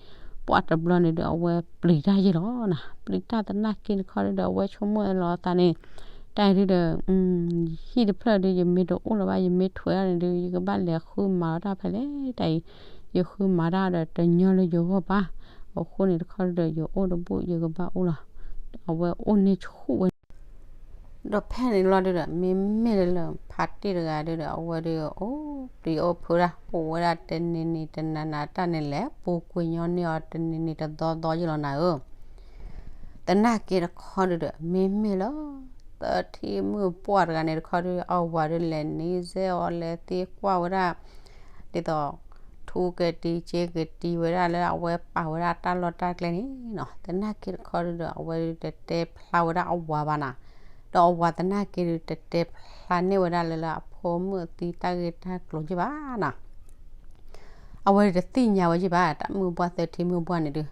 ပှၢ်တဘျီန့ၣ်ဒီး အဝဲပျံၤတၢ်ယဲၢ်လီၤနၤ. ပျံၤတၢ်သနာ်က့တခီဒုဒီး အဝဲဆိကမိၣ်လီၤအသးန့ၣ် တၢ်အံၤဒုဒီး ဟံၣ်တဖျၢၣ်ဒု ယမ့ၢ်တအိၣ်လၢၤဘၣ် ယမ့ၢ်ထွဲးဒၣ်န့ၣ်ဒု ယကဘၣ်လဲၤဃုမၤလီၤတၢ်ဖဲလဲၣ်. တၢ်အံၤ ယဃုမၤတၢ်ဒီးတညီလၢယဂီၢ်ဘၣ်. အဃိန့ၣ်တခီဒုဒီး ယအိၣ်တဘူၣ်ယကဘၣ်အိၣ်လီၤ. အဝဲအိၣ်န့ၢ်ဆူၣ်ဝဲ ဒီးဖဲန့ၣ်လီၤဒုဒီး မ့မ့ၢ်လၢလၢဖါတ့ၢ်တဂၤဒုဒီး အဝဲဒုအိၣ်ပျံၤအိၣ်ဖုးဒၣ် အိၣ်ဝဲဒၣ်တနံၤနံၤတနၤနၤ တၢ်န့ၣ်လဲၤပူၤကွံာ်ညီန့ၢ်အီၤ တနံၤနံၤတသီသီယဲၢ်လီၤနၤဧၢ. သနာ်က့တခီဒုဒီး မ့မ့ၢ်လၢ သထံမုၣ်ပှၢ်တဂၤန့ၣ်တခီဒု အဝၤဒုလဲၤနံၤစဲအီၤ လဲၤသံကွၢ်ဝဲဒၣ် ဒ်သိး ထူကတံၤစ့ကတံၤဝဲဒၣ်လၢအဝဲပာ်ဝဲဒၣ်တၢ်လီၢ်တၢ်ကျဲန့ၣ်နီၤ. သနာ်က့တခီဒုဒီး အဝဲဒုတတဲဖျါဝဲဒၣ်အဝၤဘၣ်နၤ. ဒီးအဝၤသနာ်က့ဒု တတဲဖျါန့ၢ်ဝဲဒၣ်လၢလၢအဖိမုၣ်သံတၢ်ဂ့ၢ်တၢ်ကျိၤယဲၢ်ဘၣ်နၤ. အဝဲဒုတသ့ၣ်ညါဝဲယဲၢ်ဘၣ် တၢ်မုၣ်ပှၢ်သထံမုၣ်ပှၢ်န့ၣ်ဒု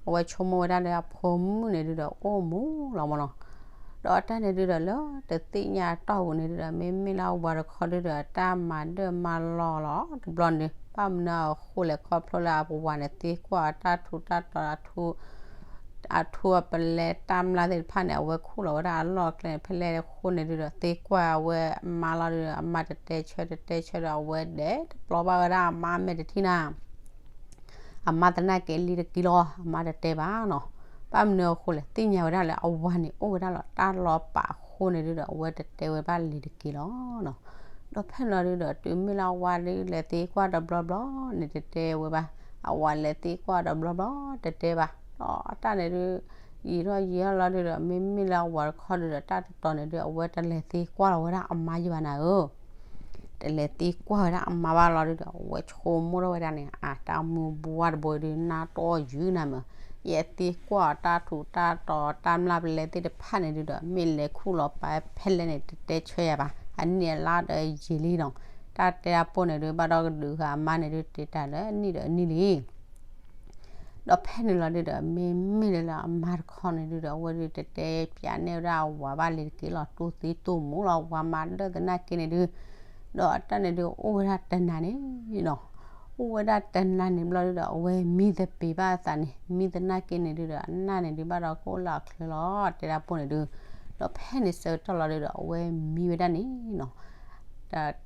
အဝဲဆိကမိၣ်ဝဲဒၣ်လၢအဖိမုၣ်န့ၣ်ဒုဒီး အိၣ်မူလီၤမၢ်နီၤ. ဒီးတၢ်န့ၣ်ဒုဒီး လၢတသ့ၣ်ညါအတီၢ်ပူၤန့ၣ်ဒုဒီး မ့မ့ၢ်လၢအဝၤတခီဒုဒီး တၢ်မၤဒၢၣ်မၤလီၢ်လီၤတဘျီန့ၣ်ဒု ဘၣ်မနုၤအဃိလဲၣ်ခီဖျိလၢအဝၤန့ၣ် သံကွၢ်အတၢ်ထူးတၢ်တီၤ အထူအပလဲတၢ်မျၢ်သ့ၣ်တဖၣ်န့ၣ် အဝဲခူၣ်လီၤဝဲဒၣ်အလီၢ်ကျဲန့ၣ် ဖဲလဲၣ်အဃိန့ၣ်ဒုဒီး သံကွၢ်အဝဲအမါလီၤဒုဒီး အမါတတဲဆၢတတဲဆၢဒီး အဝဲဒဲးတပျီဘၣ်ဝဲဒၣ်အမါမဲာ်တထံၣ်နၤ အမါသနာ်က့လံတက့ၢ်လီၤ အမါတတဲဘၣ်နီၤ. ဘၣ်မနုၤအဃိလဲၣ် သ့ၣ်ညါဝဲဒၣ်လၢအဝၤန့ၣ် အိၣ်ဝဲဒၣ်လီၤတၢ်လီၤပာ်အဃိန့ၣ်ဒုဒီး အဝဲတတဲဝဲဘၣ်လံတက့ၢ်လီၤနီၤ. ဒီးဖဲန့ၣ်လီၤဒုဒီး တုၤမ့ၢ်လၢအဝၤဒုလဲၤသံကွၢ်တဘျီဘျီန့ၣ် တတဲဝဲဘၣ် အဝၤလဲၤသံကွၢ်တဘျီဘျီ တတဲဘၣ် ဒီးတၢ်န့ၣ်ဒု ယံာ်ထီၣ်ယံာ်ထီၣ်လီၤဒုဒီး မ့မ့ၢ်လၢအဝၤတခီဒုဒီး တၢ်တတီၤန့ၣ်ဒု အဝဲတလဲၤသံကွၢ်လီၤဝဲဒၣ်အမါယဲၢ်ဘၣ်နၤဧၢ တလဲၤသံကွၢ်ဝဲဒၣ်အမါဘၣ်လီၤဒုဒီး အဝဲဆိကမိၣ်ထီၣ်ဝဲဒၣ်န့ၣ် အတၢ်မုၢ်ဘှၢ်တဘိဒု နၢ်တီၢ်ယုာ်နၤမး, ယဲသံကွၢ်အီၤတၢ်ထူးတၢ်တီၤ တၢ်မျၢ်ပလဲသ့ၣ်တဖၣ်န့ၣ်ဒုဒီး မ့ၢ်လဲၤခူၣ်လီၤပာ်ဖဲလဲၣ်န့ၣ် တတဲဆၢယၤဘၣ်, အနံၣ်အလါဒီးယံာ်လံနီၤ, တၢ်တဲတၢ်ပိၢ်န့ၣ်ဒု ဘၣ်ဒီးကဒုးဃာ်အမါန့ၣ်ဒု တ့တၢ်လၢအနံၣ်ဒီးအနံၣ်လံ ဒီးဖဲန့ၣ်လီၤဒုဒီး မ့မ့ၢ်လၢလၢအမါတခီန့ၣ်ဒုဒီး အဝဲဒုတတဲပျးန့ၢ်ဝဲဒၣ်အဝၤဘၣ်လံတက့ၢ်လီၤ, တူၢ်သံတူၢ်မူလီၤ အဝၤမၤဒၢၣ်သနာ်က့န့ၣ်ဒု, ဒီးအတၢ်န့ၣ်ဒု အိၣ်ဝဲဒၣ်တနၤန့ၣ်နီၤ, အိၣ်ဝဲဒၣ်တနၤန့ၣ်ဘျီဒုဒီး အဝဲမံသပ့ၤဘၣ်အသးန့ၣ် မံသနာ်က့န့ၣ်ဒုဒီး အနၢ်န့ၣ်ဒု ဘၣ်ဒီးကအိၣ်လၢအချၢလီၤ တဲတၢ်ပိၢ်န့ၣ်ဒု, ဒီးဖဲန့ၣ်ဆၢကတီၢ်လီၤဒုဒီး အဝဲမံဝဲဒၣ်န့ၣ်နီၤ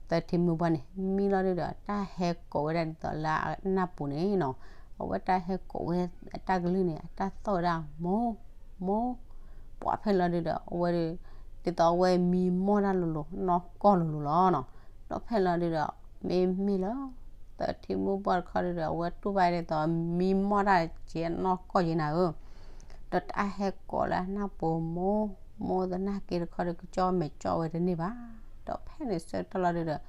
သထံမုၢ်ပှၢ်န့ၣ် မံလီၤဒုဒီး တၢ်ဟဲကိးဝဲဒၣ်ဒ်သိးလၢအနၢ်ပူၤန့ၣ်နီၤ, အဝဲတၢ်ဟဲကိးဝဲအတၢ်ကလုၢ်န့ၣ် အတၢ်သီၣ်ဝဲဒၣ် မိၢ်, မိၢ်, ပှၤဖဲန့ၣ်လီၤဒုဒီး အဝဲဒု ဒ်သိးအဝဲမံမီၢ်တၢ်လိၤလိၤ နီၢ်ကီၢ်လိၤလိၤလီၤနီၤ, ဒီးဖဲန့ၣ်လီၤဒုဒီး မ့မ့ၢ်လၢ သထံမုၢ်ပှၢ်တခီဒုဒီး အဝဲတူၢ်ဘၣ်ဒ်သိးမံမီၢ်တၢ်ကဲနီၢ်ကီၢ်ယဲနၤဧၢ ဒီးတၢ်ဟဲကိးလၢအနၢ်ပူၤမိၢ်, မိၢ်သနာ်က့တခီဒု ကကၠီၣ်မဲာ်ကၠီၣ်ဝဲတန့ၢ်ဘၣ်, ဒီးဖဲန့ၣ်ဆၢကတီၢ်လီၤဒု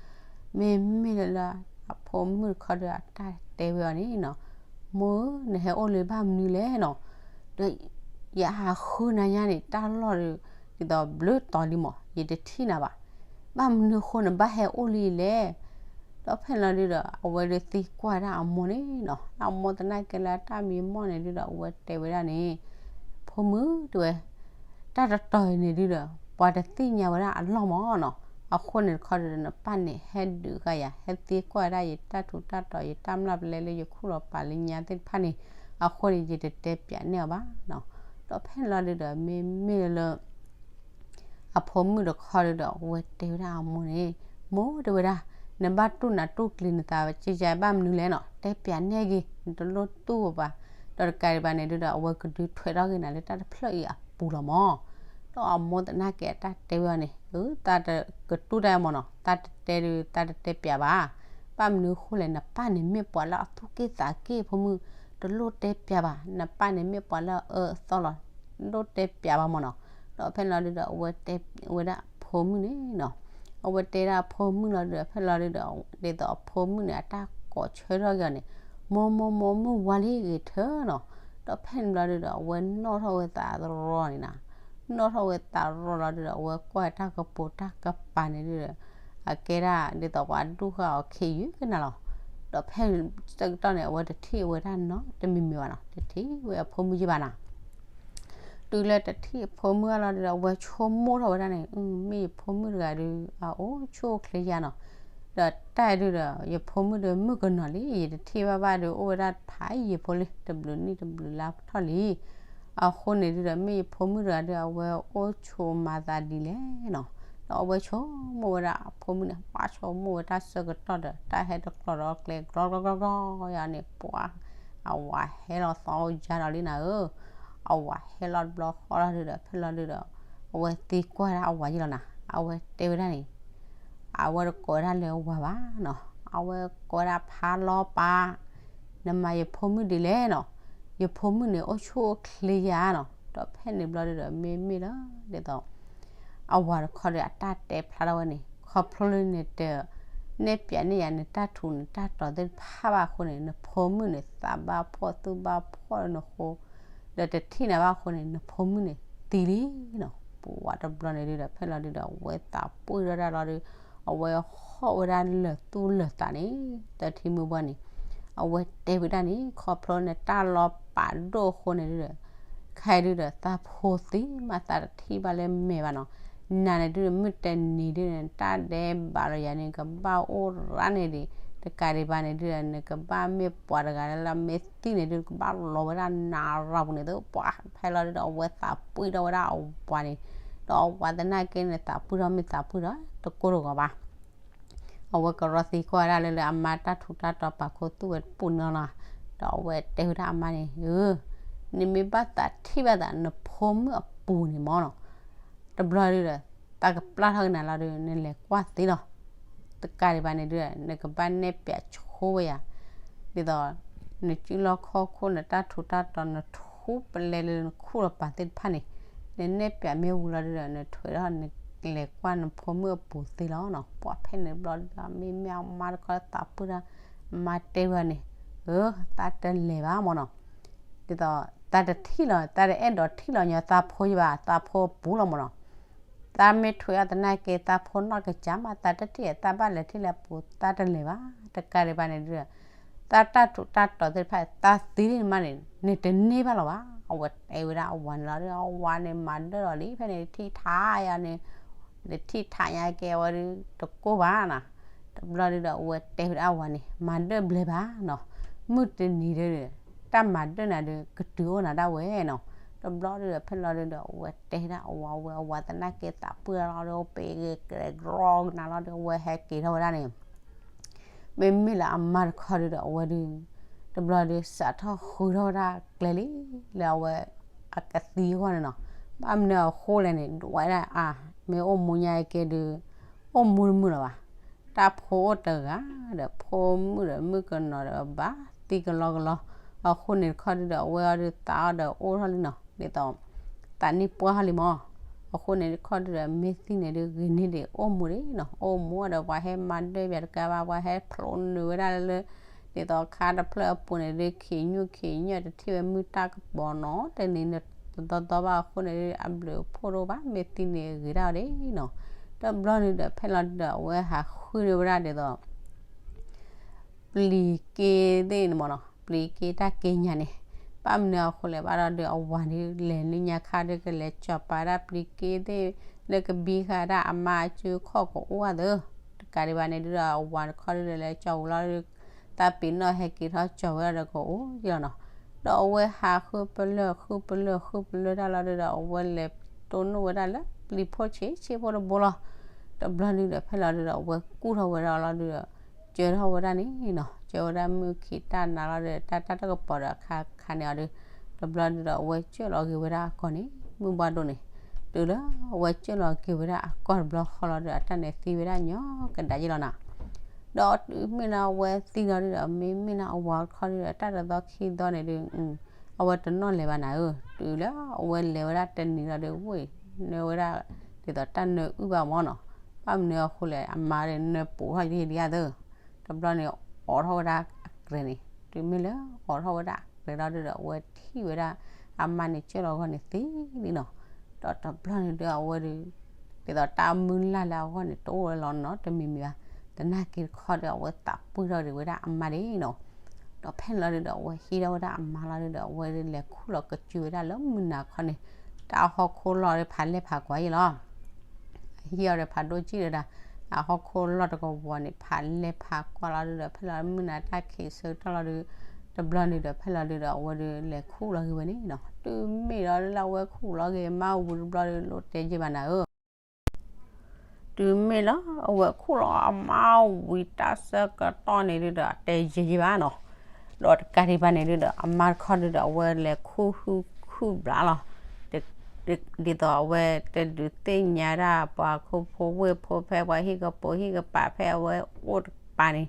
ဒီး မ့မ့ၢ်လၢလၢ အဖိမုၣ်တခီဒု အတၢ်တဲဝဲအီၤန့ၣ်နီၤ, မိၢ်ဧၢ နဟဲအိၣ်လၢဘၣ်မနုၤလဲၣ်နီၤ, ဒီးယဟးဃုနၤညါန့ၣ် တၢ်လီၢ်ဒု ဒ်သိးဘျုးတီၤလံမး ယတထံၣ်နၤဘၣ်, ဘၣ်မနုၤအဃိနဘၣ်ဟဲအိၣ်လံလဲၣ် ဒီးဖဲန့ၣ်လီၤဒုဒီး အဝဲဒုသံကွၢ်ဒၣ်အမိၢ်န့ၣ်နီၤ, အမိၢ်သနာ်က့လၢတၢ်မံမီၢ်န့ၣ်ဒုဒီး အဝဲတဲဝဲဒၣ်န့ၣ်, ဖိမုၣ်တဲဝဲ, တၢ်တတီၤအံၤန့ၣ်ဒုဒီး ပှၤတသ့ၣ်ညါဝဲဒၣ်အလီၢ်မးနီၤ, အဃိန့ၣ်တခီဒုဒီး နပၢ်န့ၣ်ဟဲဒုးဃာ်ယၤ ဟဲသံကွၢ်ဒၣ်ယတၢ်ထူးတၢ်တီၤ ယတၢ်မျၢ်ပလဲလၢယခူၣ်လီၤပာ်လၢညါသ့ၣ်တဖၣ်န့ၣ်, အဃိန့ၣ် ယတတဲပျးန့ၢ်အီၤဘၣ်နီၤ, ဒီးဖဲန့ၣ်လီၤဒုဒီး မ့မ့ၢ်လၢ အဖိမုၣ်တခီဒုဒီး အဝဲတဲဝဲဒၣ်အမိၢ်န့ၣ်, မိၢ်တဲဝဲဒၣ်, နဘၣ်တူၢ်နးတူၢ်ကျံၤနသးကဲကဲဘၣ်မနုၤလဲၣ်နီၤ, တဲပျးန့ၢ်ဂ့ၤ နတလိၣ်တူၢ်ဘၣ်, ဒီးတကးဒံးဘၣ်န့ၣ်ဒုဒီး အဝဲကဒုထွဲးထီၣ်က့ၤနၤလၢတၢ်တဖျၢၣ်အံၤအပူၤလီၤမး, ဒီးအမိၢ်သနာ်က့အတၢ်တဲဝဲအီၤန့ၣ်, အၢ သးတကတူၢ်တၢ်မးနီၤ, သးတတဲဒု သးတတဲပျးဘၣ်, ဘၣ်မနုၤအဃိလဲၣ် နပၢ်န့ၣ်မ့ၢ်ပှၤလၢအသူၣ်က့ၣ်သးက့ၣ်ဖိမုၣ်, တလိၣ်တဲပျးဘၣ်, နပၢ်န့ၣ်မ့ၢ်ပှၤလၢအအၢအသီလီၤ, တလိၣ်တဲပျးဘၣ်မးနီၤ, ဒီးဖဲန့ၣ်လီၤဒုဒီး အဝဲတဲဝဲဒၣ်အဖိမုၣ်န့ၣ်နီၤ, အဝဲတဲဒၣ်အဖိမုၣ်လီၤဒုဒီး ဖဲန့ၣ်လီၤဒုဒီး ဒ်သိးအဖိမုၣ်န့ၣ် အတၢ်ကိးဆၢထီၣ်က့ၤအီၤန့ၣ်, မိၢ်မိၢ်မိၢ် မုၢ်ဝါလံဂ့ၤထၢနီၤ, ဒီးဖဲန့ၣ်ဘျီဒုဒီး အဝဲနီၣ်ထီၣ်ဝဲသးရီန့ၣ်နီၤ, နီၣ်ထီၣ်ဝဲသးရီလီၤဒုဒီး အဝဲကွၢ်တၢ်ကပိာ်တၢ်ကပၤန့ၣ်ဒုဒီး အကဲဒၣ်ဒ်သိးပှၤဒူၣ်ဃာ်အီၤခ့ယုၢ်ကနၣ်လီၤ, ဒီးဖဲဆၢကတီၢ်န့ၣ် အဝဲတထံၣ်ဝဲဒၣ်နီတမံၤမံၤဘၣ်နီၤ, တထံၣ်ဝဲအဖိမုၣ်ယဲၢ်ဘၣ်နီၤ. တုၤလၢတထံၣ်အဖိမုၣ်အလီၤဒုဒီး အဝဲဆိကမိၣ်ထီၣ်ဝဲဒၣ်န့ၣ်, မ့ၢ်ယဖိမုၣ်တဂၤဒုး အအိၣ်ဆူၣ်အိၣ်ချ့ယၤနီၤ, ဒီးတၢ်ဒုဒီး ယဖိမုၣ်ဒုးမုၣ်ကနီၤလံ, ယတထံၣ်ဘၣ်ဘၣ်ဒုး အိၣ်ဝဲဒၣ်ဖးယံာ်ဖိလံ, တဘျုးနံၣ်တဘျုးလါထီၣ်လံ. အဃိန့ၣ်ဒုဒီး မ့ၢ်ယဖိမုၣ်တဂၤဒုး အဝဲအိၣ်ဆိးမၤသးဒ်လဲၣ်နီၤ, ဒီးအဝဲဆိကမိၣ်ဝဲဒၣ်အဖိမုၣ်န့ၣ် ပှၤဆိကမိၣ်ဝဲတၢ်ဆၢကတီၢ်ဒီး တၢ်ဟဲတကျီဒီးကျဲ ကျီကျီကျီကျီယၤန့ၣ် ပှၤ အဝၤဟဲလီၤသီအိၣ်ယၤဒီးလံနၤဧၢ, အဝၤဟဲလီၤတဘျီဃီလီၤဒုဒီး ဖဲလီၤဒုဒီး အဝဲသံကွၢ်ဒၣ်အဝၤယံလီၤနၤ, အဝဲတဲဝဲဒၣ်န့ၣ် အဝဲတကိးဝဲဒၣ်လၢအဝၤဘၣ်နီၤ, အဝဲကိးဝဲဒၣ်ဖးလီၤပာ်, နမၤယဖိမုၣ်ဒ်လဲၣ်နီၤ, ယဖိမုၣ်န့ၣ်အိၣ်ဆူၣ်အိၣ်ချ့ယၤနီၤ, ဒီးဖဲန့ၣ်ဘျီဒုဒီး မ့မ့ၢ်လၢ ဒ်သိး အဝၤတခီဒီး အတၢ်တဲဖျါထီၣ်ဝဲန့ၣ် ခီဖျိလၢနတနဲၣ်ပၠးန့ၢ်ယၤ နတၢ်ထူးနတၢ်တီၤသ့ၣ်တဖၣ်ဘၣ်အဃိန့ၣ် နဖိမုၣ်န့ၣ် သးဘၣ်ဖှီၣ်သူၣ်ဘၣ်ဖှီၣ်လၢနဃိ ဒီးတထံၣ်နၤဘၣ်အဃိန့ၣ် နဖိမုၣ်န့ၣ်သံလံနီၤ, ပှၤတဘျီန့ၣ်ဒုဒီး ဖဲလီၤဒုဒီး အဝဲသးပှံၢ်ထီၣ်ဒၣ်လီၤဒီး အဝဲဟီၣ်ဝဲဒၣ်လၢာ်သူၣ်လၢာ်သးန့ၣ် တထံမုၢ်ဘၣ်န့ၣ် အဝဲတဲဝဲဒၣ်န့ၣ် ခီဖျိနတၢ်လီၤပာ်ဒိၣ်အဃိန့ၣ်ဒုဒီး ခဲအံၤဒုဒီး သးဖိသံမး သးတထံၣ်ဘၣ်လၢမဲာ်ဘၣ်နီၤ, နၤန့ၣ်ဒုဒီး မုၢ်တနံၤဒုန့ၣ် တၢ်ဒဲးဘးလီၤယၤန့ၣ် ကဘၣ်အိၣ်ရၣ်န့ၣ်ဒံး, တကးဒံးဘၣ်န့ၣ်ဒုဒီး နကဘၣ်မ့ၢ်ပှၤတဂၤလၢမ့ၢ်သံန့ၣ်ဒု ကဘၣ်လီၤဝဲဒၣ်နၤရၤပူၤန့ၣ် ပှၤဖဲလီၤဒုဒီး အဝဲသးပှံၢ်ထီၣ်ဝဲဒၣ်အဝၤန့ၣ်, ဒီးအဝၤသနာ်က့န့ၣ် သးပှံၢ်ထီၣ်မ့ၢ်သးပှံၢ်ထီၣ် တကိၢ်တဂီၤဘၣ် အဝဲကရီသံကွၢ်ဝဲဒၣ်လၢလၢအမါတၢ်ထူးတၢ်တီၤပာ်ခူသူၣ်ဝဲတပူၤန့ၣ်လီၤနီၤ, ဒီးအဝဲတဲဝဲဒၣ်အမါန့ၣ်, နမ့ၢ်ဘၣ်သးထံၣ်ဘၣ်သးနဖိမုၣ်အပူၤန့ၣ်မၢ်နီၤ, တဘျီဒုဒီး သးကပျၢ်ထီၣ်က့ၤနၤလီၤဒီး နလဲၤကွၢ်သ့လီၤ, တကးဒံးဘၣ်န့ၣ်ဒုဒီး နကဘၣ်နဲၣ်ပၠးဆိဝဲယၤ, ဒ်သိး နစုလီၢ်ခီၣ်ခိၣ် နတၢ်ထူးတၢ်တီၤ နထူပလဲလၢနခူၣ်လီၤပာ်သ့ၣ်တဖၣ်န့ၣ်, နနဲၣ်ပၠးမ့ၢ်ဝံၤလီၤဒုဒီး နထွဲထီၣ်နလဲၤကွၢ်နဖိမုၣ်အပူၤသ့လီၤနီၤ, ပှၤဖဲန့ၣ်တဘျီဒုဒီး မ့မ့ၢ်အမါတခီသးပှံၢ်ထီၣ်, အမါတဲဝဲန့ၣ်, အၢ သးတလဲၤဘၣ်မၢ်နီၤ ဒ်သိး သးတထံၣ်လီၤ သးတအဲၣ်ဒိးထံၣ်လီၤညီသးဖိယဘၣ် သးဖိအပူၤလီၤမၢ်နီၤ, သးမ့ၢ်ထွဲအီၤသနာ်က့ သးဖိနီၢ်ကစၢ်မး သးတထံၣ် သးဘၣ်လဲၤထံၣ်လၢအပူၤ သးတလဲၤဘၣ် တကးဒံးဘၣ်န့ၣ်ဒုဒီး သးတၢ်ထူးတၢ်တီၤသ့ၣ်တဖၣ် သးသံဒ်န့ၣ်မးန့ၣ် နတန့ၢ်ဘၣ်လီၤဘၣ် အဝဲတဲဝဲဒၣ်အဝၤန့ၣ်လီၤဒီး အဝၤန့ၣ်မၤဒၢၣ်လီၤလံ ဖဲန့ၣ်ထံၣ်ထးယၤန့ၣ် နထံၣ်ထးညါကဲဝဲဒုး တကိၢ်ဘၣ်နီၤ, တဘျီဒုဒီး အဝဲတဲဝဲဒၣ်အဝၤန့ၣ် မၤဒၢၣ်ဘျဲဘၣ်နီၤ, မုၢ်တနံၤဒုဒီး တၢ်မၤဒၢၣ်နၤဒုး ကတုၤအိၣ်နၤဒၣ်ဝဲနီၤ, တဘျီဒုဒီး ဖဲလီၤဒုဒီး အဝဲတဲဒၣ်အဝၤဝဲ အဝၤသနာ်က့သးပှံၢ်လီၤဒီး ပ့ၤကဲကရဲကရီကနၤလီၤဒီး အဝဲဟဲက့ၤထီၣ်ဝဲဒၣ်န့ၣ် မ့မ့ၢ်လၢအမါတခီဒုဒီး အဝဲဒုး တဘျီဒုး စးထီၣ်ဃုထီၣ်ဝဲဒၣ်ကျဲလံ လၢအဝဲ အကသံအဂီၢ်န့ၣ်နီၤ, ဘၣ်မနုၤအဃိလဲၣ်န့ၣ် ဒွဲဒၣ်အါ မ့ၢ်အိၣ်မူညါကဲဒုး အိၣ်မူတမုာ်လၢၤဘၣ်, တၢ်ဖိအိၣ်တဂၤဒီး ဖိမုၣ်ဒီးမုၣ်ကနီၤဒီး ဘၣ်သံကလီကလီ, အဃိန့ၣ်တခီဒုဒီး အဝဲအီၤဒုးသးအီၤဒီးအိၣ်ထီၣ်လံနီၤ, ဒ်သိး သးနံၣ်ပှၢ်ထီၣ်လံမၢ်, အဃိန့ၣ်တခီဒုဒီး မ့ၢ်သံန့ၣ်ဒုး ဂ့ၤန့ၢ်ဒံးအိၣ်မူဒံးနီၤ, အိၣ်မူဒီး ပှၤဟဲမၤဒၢၣ်ပၠးတကးဘၣ် ပှၤဟဲဖျိနုာ်ဝဲဒၣ်လၢ ဒ်သိးခါတဖျၢၣ်အပူၤန့ၣ်ဒုး ခံးညိၣ်ခံးညိၣ် တထံၣ်ဝဲမုၢ်တၢ်ကပီၤနီၤ, တနံၤန့ၣ်တသီသီဘၣ်အဃိန့ၣ်ဒုး အဘျုးအဖှိၣ်တအိၣ်ဘၣ် မ့ၢ်သံန့ၣ်ဂ့ၤဒၣ်အီၤဒံးနီၤ, တဘျီန့ၣ်ဒီး ဖဲလီၤဒုဒီး အဝဲဟးဃုန့ၢ်ဝဲဒၣ်ဒ်သိး ပျံၤက့သ့ၣ်န့ၣ်မၢ်နီၤ, ပျံၤက့တၢ်က့ညါန့ၣ်, ဘၣ်မနုၤအဃိလဲၣ် ဘၣ်ဒီးဒုး အဝၤဒုး လဲၤနုာ်ညါခါဒုး ကလဲၤကၠီၤပာ်ဒၣ်ပျံၤက့သ့ၣ် လၢကဘံဃာ်ဒၣ်အမါအစုခီၣ်ကအိၣ်အသး, တကးဒံးဘၣ်န့ၣ်ဒုးဒီး အဝၤတခီဒုးဒီး လဲၤကၠီၤဝံၤလီၤဒုး သးပ့ၤနီၣ်ဟဲက့ၤထီၣ်ကၠီၤဝဲဒၣ်ဒီးကအိၣ်ယလီၤနီၤ, ဒီးအဝဲဟးဃုပလၢာ်ဃုပလၢာ် ဃုပလၢာ်တၢ်လီၤဒုးဒီး အဝဲလဲၤတိၢ်နီၣ်ဝဲဒၣ်လၢ ပျံၤဖိဆံးဆံးဖိတဘိလီၤ, တဘျီဒုးဒီး ဖဲလီၤဒုးဒီး အဝဲကူၣ်ထီၣ်ဝဲဒၣ်လီၤဒုးဒီး ကၢထီၣ်ဝဲဒၣ်န့ၣ်နီၤ, ကၢဝဲဒၣ်မုၢ်ခံးတၢ်နၤလီၤဒီး တၢ်တၢ်တကပီၤဒီးအခါခါန့ၣ်အီၤဒုး, တဘျီဒုးဒီး အဝဲကၢၢ်လီၤက့ၤဝဲဒၣ်အကီၢ်န့ၣ် မုၢ်ဘၣ်ဒိန့ၣ်, တုၤလၢအဝဲကၢၢ်လီၤက့ၤဝဲဒၣ်အကီၢ်တဘျီဃီလီၤဒီး အတၢ်န့ၣ်သံဝဲဒၣ်ညီကဒါယ့လီၤနီၤ, ဒီးတုၤမ့ၢ်လၢအဝဲသံလီၤဒုးဒီး မ့မ့ၢ်လၢအဝၤတခီဒုးဒီး တၢ်တသီခံသီန့ၣ်ဒုး အဝဲတနီၣ်လဲၤဘၣ်နၤဧၢ, တုၤလၢအဝဲလဲၤဝဲဒၣ်တနံၤလီၤဒုး ဝ့ၢ်နၢဝဲဒၣ် ဒ်သိးတၢ်နၢအုၣ်ဘၣ်မၢ်နီၤ, ဘၣ်မနုၤအဃိလဲၣ် အမါဒီးနၢပူၤထီၣ်ယံာ်ဒံးဧါသၢ တဘျီန့ၣ် အိးထီၣ်ဝဲဒၣ်အကြဲးန့ၣ်, တုၤမ့ၢ်လၢအိးထီၣ်ဝဲဒၣ်အကြဲးလီၤဒုးဒီး အဝဲထံၣ်ဝဲဒၣ် အမါန့ၣ်ကၢၢ်လီၤအဂီၢ်န့ၣ်သံလံနီၤ, ဒီးတဘျီန့ၣ်ဒုးအဝဲဒုး ဒ်သိးတၢ်မုၢ်လၢ်လၢအဂီၢ်န့ၣ် တအိၣ်ဝဲလီၤနီၤတမံၤမံၤဘၣ်, သနာ်က့တခီဒီး အဝဲသးပှံၢ်ထီၣ်ဒံးဝဲဒၣ်အမါဒံးနီၤ, ဒီးဖဲန့ၣ်လီၤဒုးဒီး အဝဲဟံးထီၣ်ဝဲဒၣ်အမါလီၤဒုးဒီး အဝဲဒုးလဲၤခူၣ်လီၤကစုဝဲဒၣ်လၢမုၢ်နၤခီန့ၣ် တၢ်ဟီၣ်ခိၣ်လီၢ်ဒီးဖးလဲၢ်ဖးကွၢ်ယံၤလီၤ. ဟံၣ်အီၤဒီးဖးဒိၣ်ကံၣ်ဒီးဒၣ်, အဟီၣ်ခိၣ်လီၢ်တကဝီၤန့ၣ် ဖးလဲၢ်ဖးကွၢ်လီၤဒုဒီး ဖဲလီၤမုၢ်နၤတၢ်ခံးဆၢကတီၢ်လီၤဒု, တဘျီန့ၣ်ဒီး ဖဲလီၤဒုဒီး အဝဲဒုးလဲၤခူၣ်လီၤက့ၤဝဲန့ၣ်နီၤ. တုၤမ့ၢ်လီၤလၢအဝဲခူၣ်လီၤက့ၤမါဝံၤတဘျီဒု လိၣ်တဲယ့ၢ်ဘၣ်နၤဧၢ တုၤမ့ၢ်လီၤ အဝဲခူၣ်လီၤအမါဝံၤတၢ်ဆၢကတီၢ်န့ၣ်ဒုဒီး တဲယ့ၢ်ယ့ၢ်ဘၣ်နီၤ. ဒီးတကးဒံးဘၣ်န့ၣ်ဒုဒီး အမါတခီဒုဒီး အဝဲလဲၤခူၣ်ဟုၣ်ခူၣ်ဘျးလီၤ. ဒ်သိးအဝဲတဒုးသ့ၣ်ညါဒၣ်ပှၤခိၣ်ဖိဝ့ၢ်ဖိဖဲပှၤဟံၣ်ကပိာ်ဟံၣ်ကပၤဖဲအဝဲအိၣ်တကပၤန့ၣ်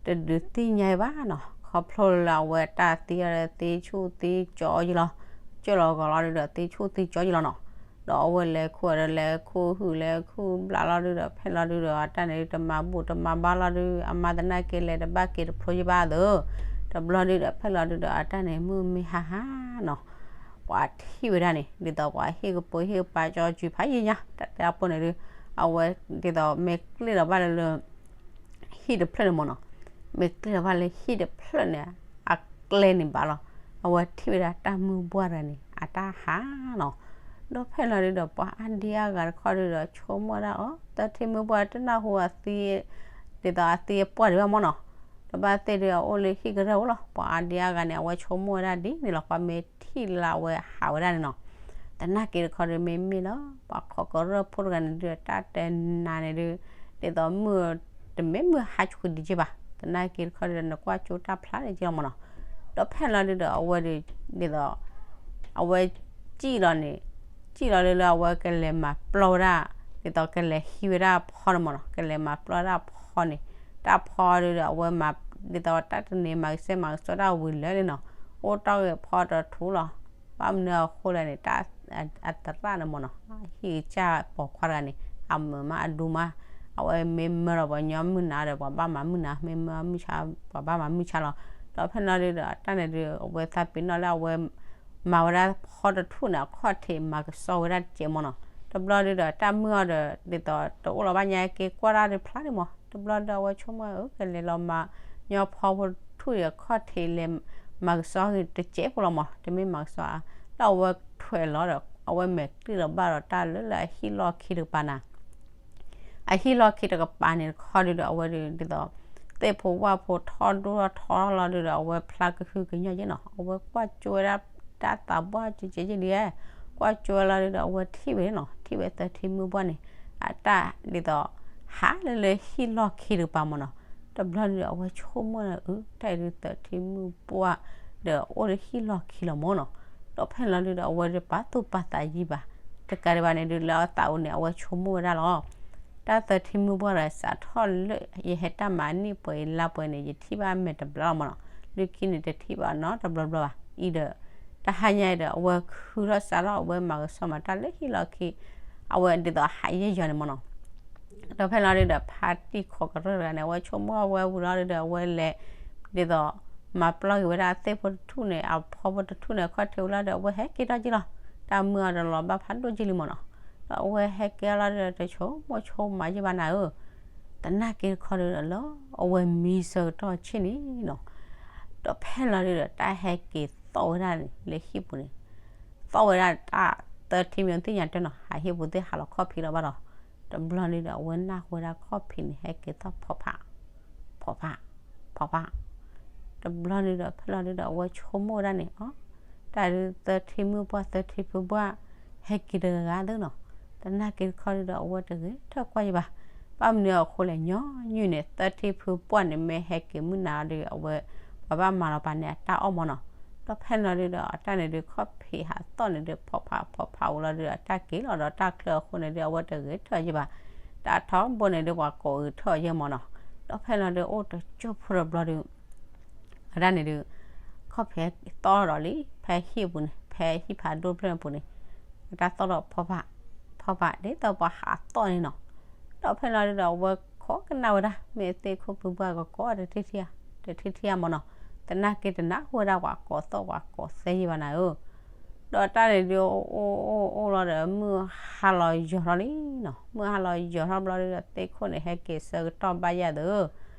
တဒုးသ့ၣ်ညါဘၣ်နီၤ. ခီဖျိလၢအဝဲတၢ်သံအီၤဒီးသံဆူၣ်သံကၠီယံၤလီၤ. ကၠီလီၤဂီၤလီၤဒုဒီးသံဆူၣ်သံကၠီယံၤလီၤနီၤ. ဒီးအဝဲလဲၤခူၣ်ဒီးလဲၤခူၣ်ဟုၣ်လဲၤခူၣ်ဘျးလီၤဒုဒီး ဖဲလီၤဒုဒီး အတၢ်န့ၣ်ဒုတမၤဘူၣ်တမၤဘါလီၤဒု အမါသနာ်က့လဲၤတဘၣ်က့ၤတဖျိယံၤဘၣ်သၢ. တဘျီဒုဒီး ဖဲလီၤဒုဒီး အတၢ်န့ၣ်မုၢ်မ့ၢ်ဟါဟါနီၤ. ပှၤထံၣ်ဝဲဒၣ်န့ၣ် ဒ်သိးပှၤဟံၣ်ကပိာ်ဟံၣ်ကပၤကၠီစုၤဖးယံၤညါ တၢ်တဲအပူၤန့ၣ်ဒု အဝဲဒ်သိးမ့ၢ်ကျ့ၣ်လီၤဘၣ်လၢလၢ ဟံၣ်တဖျၢၣ်န့ၣ်မ့ၢ်နီၤ. မ့ၢ်ကျ့ၣ်လီၤဘၣ်လၢဟံၣ်တဖျၢၣ်န့ၣ် အကျဲန့ၣ်ဘၣ်လီၤ. အဝဲထံၣ်ဝဲဒၣ်တၢ်မုၢ်ပှၢ်တဂၤန့ၣ် အတၢ်ဟါနီၤ. ဒီးဖဲလီၤဒုဒီး ပှၤအါဒံအါဂၤတခီဒုဒီး ဆိကမိၣ်ဝဲဒၣ်အီၤ သၢထံမုၢ်ပှၢ်တနၢ်ဟူအသံ ဒ်သိးအသံအပှၢ်ဒံးဘၣ်မ့ၢ်နီၤ. တဘၣ်သ့ၣ်ဒုးအအိၣ်လၢဟံၣ်ကရၢၢ်အိၣ်လီၤ. ပှၤအါဒံအါဂၤန့ၣ် အဝဲဆိကမိၣ်ဝဲဒၣ်ဒ်န့ၣ်လီၤ. ပှၤမ့ၢ်ထံၣ်လၢအဝဲဟးဝဲဒၣ်န့ၣ်နီၤ သနာ်က့တခီဒုးမ့မ့ၢ်လီၤ ပှၤခိးကရၢၢ်ဖိတဂၤန့ၣ်ဒုး တၢ်တဲနၤန့ၣ်ဒုး ဒ်သိးမုၢ် တမ့ၢ်မုၢ်ဟါဆူၣ်ဒံးက့ဘၣ်. သနာ်က့တခီဒုး နကွၢ်ကၠိတၢ်ဖျါန့ၣ်က့လီၤမ့ၢ်နီၤ. ဒီးဖဲလီၤဒုဒီး အဝဲဒုး ဒ်သိး အဝဲစံၣ်လီၤန့ၣ် စံၣ်လီၤလၢလၢအဝဲကလဲၤမၤပျီဝဲဒၣ် ဒ်သိးကလဲၤဟံးဝဲဒၣ်ဖီန့ၣ်မ့ၢ်နီၤ ကလဲၤမၤပျီဝဲဒၣ်ဖီန့ၣ် တၢ်ဖီဒုဒီး အဝဲမၤ ဒ်သိးတၢ်တန့ၢ်မၤကစဲမၤကစီတၢ်ဝံၤလၢာ်လံနီၤ အိၣ်တီၢ်ဂ့ၤဖီတထူလီၤ. ဘၣ်မနုၤအဃိလဲၣ်န့ၣ် တၢ် အသရၣ်န့ၣ်မ့ၢ်နီၤ ဟံၣ်ကစၢ်ပိာ်ခွါတဂၤန့ၣ် အမုာ်မးအဒူမး အဝဲမ့ၢ်မၢလီၤပှၤညီမုၢ်နၤဒီး ပှၤဘၣ်မၤမုၢ်နၤ မ့ၢ်မၢမုၢ်ဆါ ပှၤဘၣ်မၤမုၢ်ဆါလီၤ. ဒီးဖဲလီၤဒုဒီး တၢ်န့ၣ်ဒုး အဝဲသးပ့ၤနီၣ်လၢအဝဲ မၤဝဲဒၣ်ဖီတထူၣ်န့ၣ် အခီၣ်ထံးမၤကစီဝဲဒၣ်တကဲးမ့ၢ်နီၤ. တဘျီဒုဒီး တၢ်မုၢ်အီၤဒီး ဒ်သိးတအိၣ်လီၤဘၣ်ညါက့ၤကွၢ်တၢ်ဒုးဖျါန့ၣ်မ့ၢ် တဘျီဒုအဝဲဆိကမိၣ် အၢ ကလဲၤလီၤမၤ ညီဖီဖိတထူၣ်အံၤအခီၣ်ထံးလဲၤ မၤကစီတကဲးဖိလီၤမ့ၢ် တမ့ၢ်မၤကစီဧါ. ဒီးအဝဲထွဲးလီၤဒီး အဝဲမဲာ်ကျံၣ်လီၤဘၣ်ဒီးတၢ်လၢလၢအဟံၣ်လီၢ်ခံတကပၤနၤ အဟံၣ်လီၢ်ခံတကပၤန့ၣ်တခီဒုဒီး အဝဲဒုးဒ်သိး သ့ၣ်ဖိဝၣ်ဖိထီဒိၣ်ထီလီၤဒုဒီး အဝဲဖျါကဟုကညီၢ်က့နီၤ အဝဲကွၢ်ကၠိဝဲဒၣ် တၢ်သးပှၢ်ကကဲက့ဒ် ကွၢ်ကၠိဝဲလီၤဒုဒီး အဝဲထံၣ်ဝဲနီၤ ထံၣ်ဝဲသၢထံမုၢ်ပှၢ်န့ၣ် အတၢ်ဒ်သိး ဟးလၢလၢဟံၣ်လီၢ်ခံတကပၤမ့ၢ်နီၤ တဘျီဒုဒီး အဝဲဆိကမိၣ်လၢ အၢ တၢ်အံၤဒုးသၢထံမုၢ်ပှၢ် ဒီးအိၣ်လၢဟံၣ်လီၢ်ခံလီၤမ့ၢ်နီၤ ဒီးဖဲန့ၣ်လီၤဒုဒီး အဝဲဒုးပာ်သူၣ်ပာ်သးယံာ်ဘၣ် တကးဒံးဘၣ်န့ၣ်ဒုး လၢအသးအိၣ်န့ၣ် အဝဲဆိကမိၣ်ဝဲဒၣ်လီၤ တၢ်သၢထံမုၢ်ပှၢ်ဒီး စးထီၣ်လၢယဟဲတၢ်မၤနံၣ်ပှဲၤအံၤလါပှဲၤန့ၣ် ယထံၣ်ဘၣ်မဲာ်တဘျီလီၤမ့ၢ်နီၤ လၢခံန့ၣ်တထံၣ်ဘၣ်နီတဘျီဘျီဘၣ် အံၤဒီး တဟါညါအံၤဒီး အဝဲခုထီၣ်စးထီၣ် အဝဲမၤကစီမၤတၢ်လၢဟံၣ်လီၢ်ခံ အဝဲဒ်သိးဟးယဲၢ်ယီၤန့ၣ်မ့ၢ်နီၤ ဒီးဖဲလီၤဒုဒီး ဖါတံၢ်ခိးကရၢၢ်တဂၤန့ၣ် အဝဲဆိကမိၣ်အဝဲဝံၤလီၤဒုဒီး အဝဲလဲၤ ဒ်သိး မၤပျီက့ၤဝဲဒၣ်သ့ၣ်ဖိတထူၣ်န့ၣ် အဖီဖိတထူၣ်န့ၣ် အခီၣ်ထံးဝံၤလီၤဒီး အဝဲဟဲက့ၤထီၣ်က့ၤလီၤ တၢ်မုၢ်အီၤဒီးလီၤဘၣ်ဖးဒိၣ်က့လံမ့ၢ်နီၤ ဒီးအဝဲဟဲက့ၤလီၤဒုဒီး တဆိကမိၣ်ဆိကမးယံာ်ဘၣ်နၤဧၢ သနာ်က့တခီဒုဒီးလၢ အဝဲမံဆၢကတီၢ်ဆ့ၣ်န့ၣ်နီၤ ဒီးဖဲလီၤဒုဒီး တၢ်ဟဲက့ၤသီၣ်ဝဲဒၣ်န့ၣ် လၢဟံၣ်ပူၤန့ၣ် သီၣ်ဝဲဒၣ်တၢ်သၢထံမံၤသ့ၣ်ညါတၢ်နီၤ ဟးဟံၣ်ပူၤသ့ၣ်ဟးလီၤခီၣ်ဖံးလီၤဘၣ်ဒီး တဘျီဒုဒီး အဝဲနၢ်ဟူဝဲဒၣ်ခီၣ်ဖံးန့ၣ် ဟဲက့ၤသီၣ်ဖီၣ်ဖး ဖီၣ်ဖး ဖီၣ်ဖး တဘျီဒုဒီး ဖဲလီၤဒုဒီး အဝဲဆိကမိၣ်ဝဲဒၣ်န့ၣ် အီ တၢ်ဒုးသၢထံမုၢ်ပှၢ် သၢထံဖုပှၢ် ဟဲက့ၤတဂၤဂၤသ့နီၤ သနာ်က့တခီဒုဒီး အဝဲတဂ့ၤထၢၣ်ကွၢ်ယံၤဘၣ် ဘၣ်မနုၤအဃိလဲၣ် ညီနုၢ်န့ၣ် သၢထံဖုပှၢ်န့ၣ် မ့ၢ်ဟဲက့ၤမုၢ်နၤအီၤဒု အဝဲ ပှၤဘၣ်မၤလီၤပာ်န့ၢ်အတၢ်အီၣ်မ့ၢ်နီၤ ဒီးဖဲလီၤဒုဒီး အတၢ်န့ၣ်ဒု ခီၣ်ဖံးဟးသီၣ်န့ၣ်ဒု ဖီၣ်ဖး ဖီၣ်ဖးဝံၤလီၤဒုဒီး အတၢ်က့ၤလီၤဒီးတၢ်ချၢအဃိန့ၣ်ဒု အဝဲတဂ့ၤထၢၣ်ယံၤဘၣ် တၢ်ထီဘိန့ၣ်ဒု ပှၤကိးဂ့ၤထၢၣ်ယံၤမ့ၢ်နီၤ ဒီးဖဲလီၤဒု အိၣ်တကၠိၢ်ဖိတဘျီဒု အတၢ်န့ၣ်ဒု ခီၣ်ဖံးသီၣ်ဒီးလံ ဖဲဟံၣ်ပူၤန့ၣ် ဖဲဟံၣ်ဖးဒိၣ်ဖျၢၣ်ပူၤန့ၣ် အတၢ်သီၣ်ဒီးဖီၣ်ဖး ဖီၣ်ဖး ဒ်သိးပှၤဟးသီၣ်န့ၣ်နီၤ ဒီးဖဲလီၤဒုဒီး အဝဲခိးကနၣ်ဝဲဒၣ် မ့ၢ်သ့ၣ်ခိၣ်ဖုပှၢ်ကကိးတထံၣ်ထံၣ်ဧါ တထံၣ်ထံၣ်ဧါမ့ၢ်နီၤ သနာ်က့တနၢ်ဟူဝဲဒၣ်ပှၤကိးသီၣ်ပှၤကိးသဲယံၤဘၣ်နၤဧၢ ဒီးတၢ်န့ၣ်ဒု အိၣ်အိၣ်အိၣ်လီၤဒီး မုၢ်ဟါလီၤယီၤထီၣ်လံနီၤ မုၢ်ဟါလီၤယီၤထီၣ်ဘျီဒုဒီး သ့ၣ်ခိၣ်န့ၣ် ဟဲက့ၤဆၢကတီၢ်ဘၣ်ယၤသၢ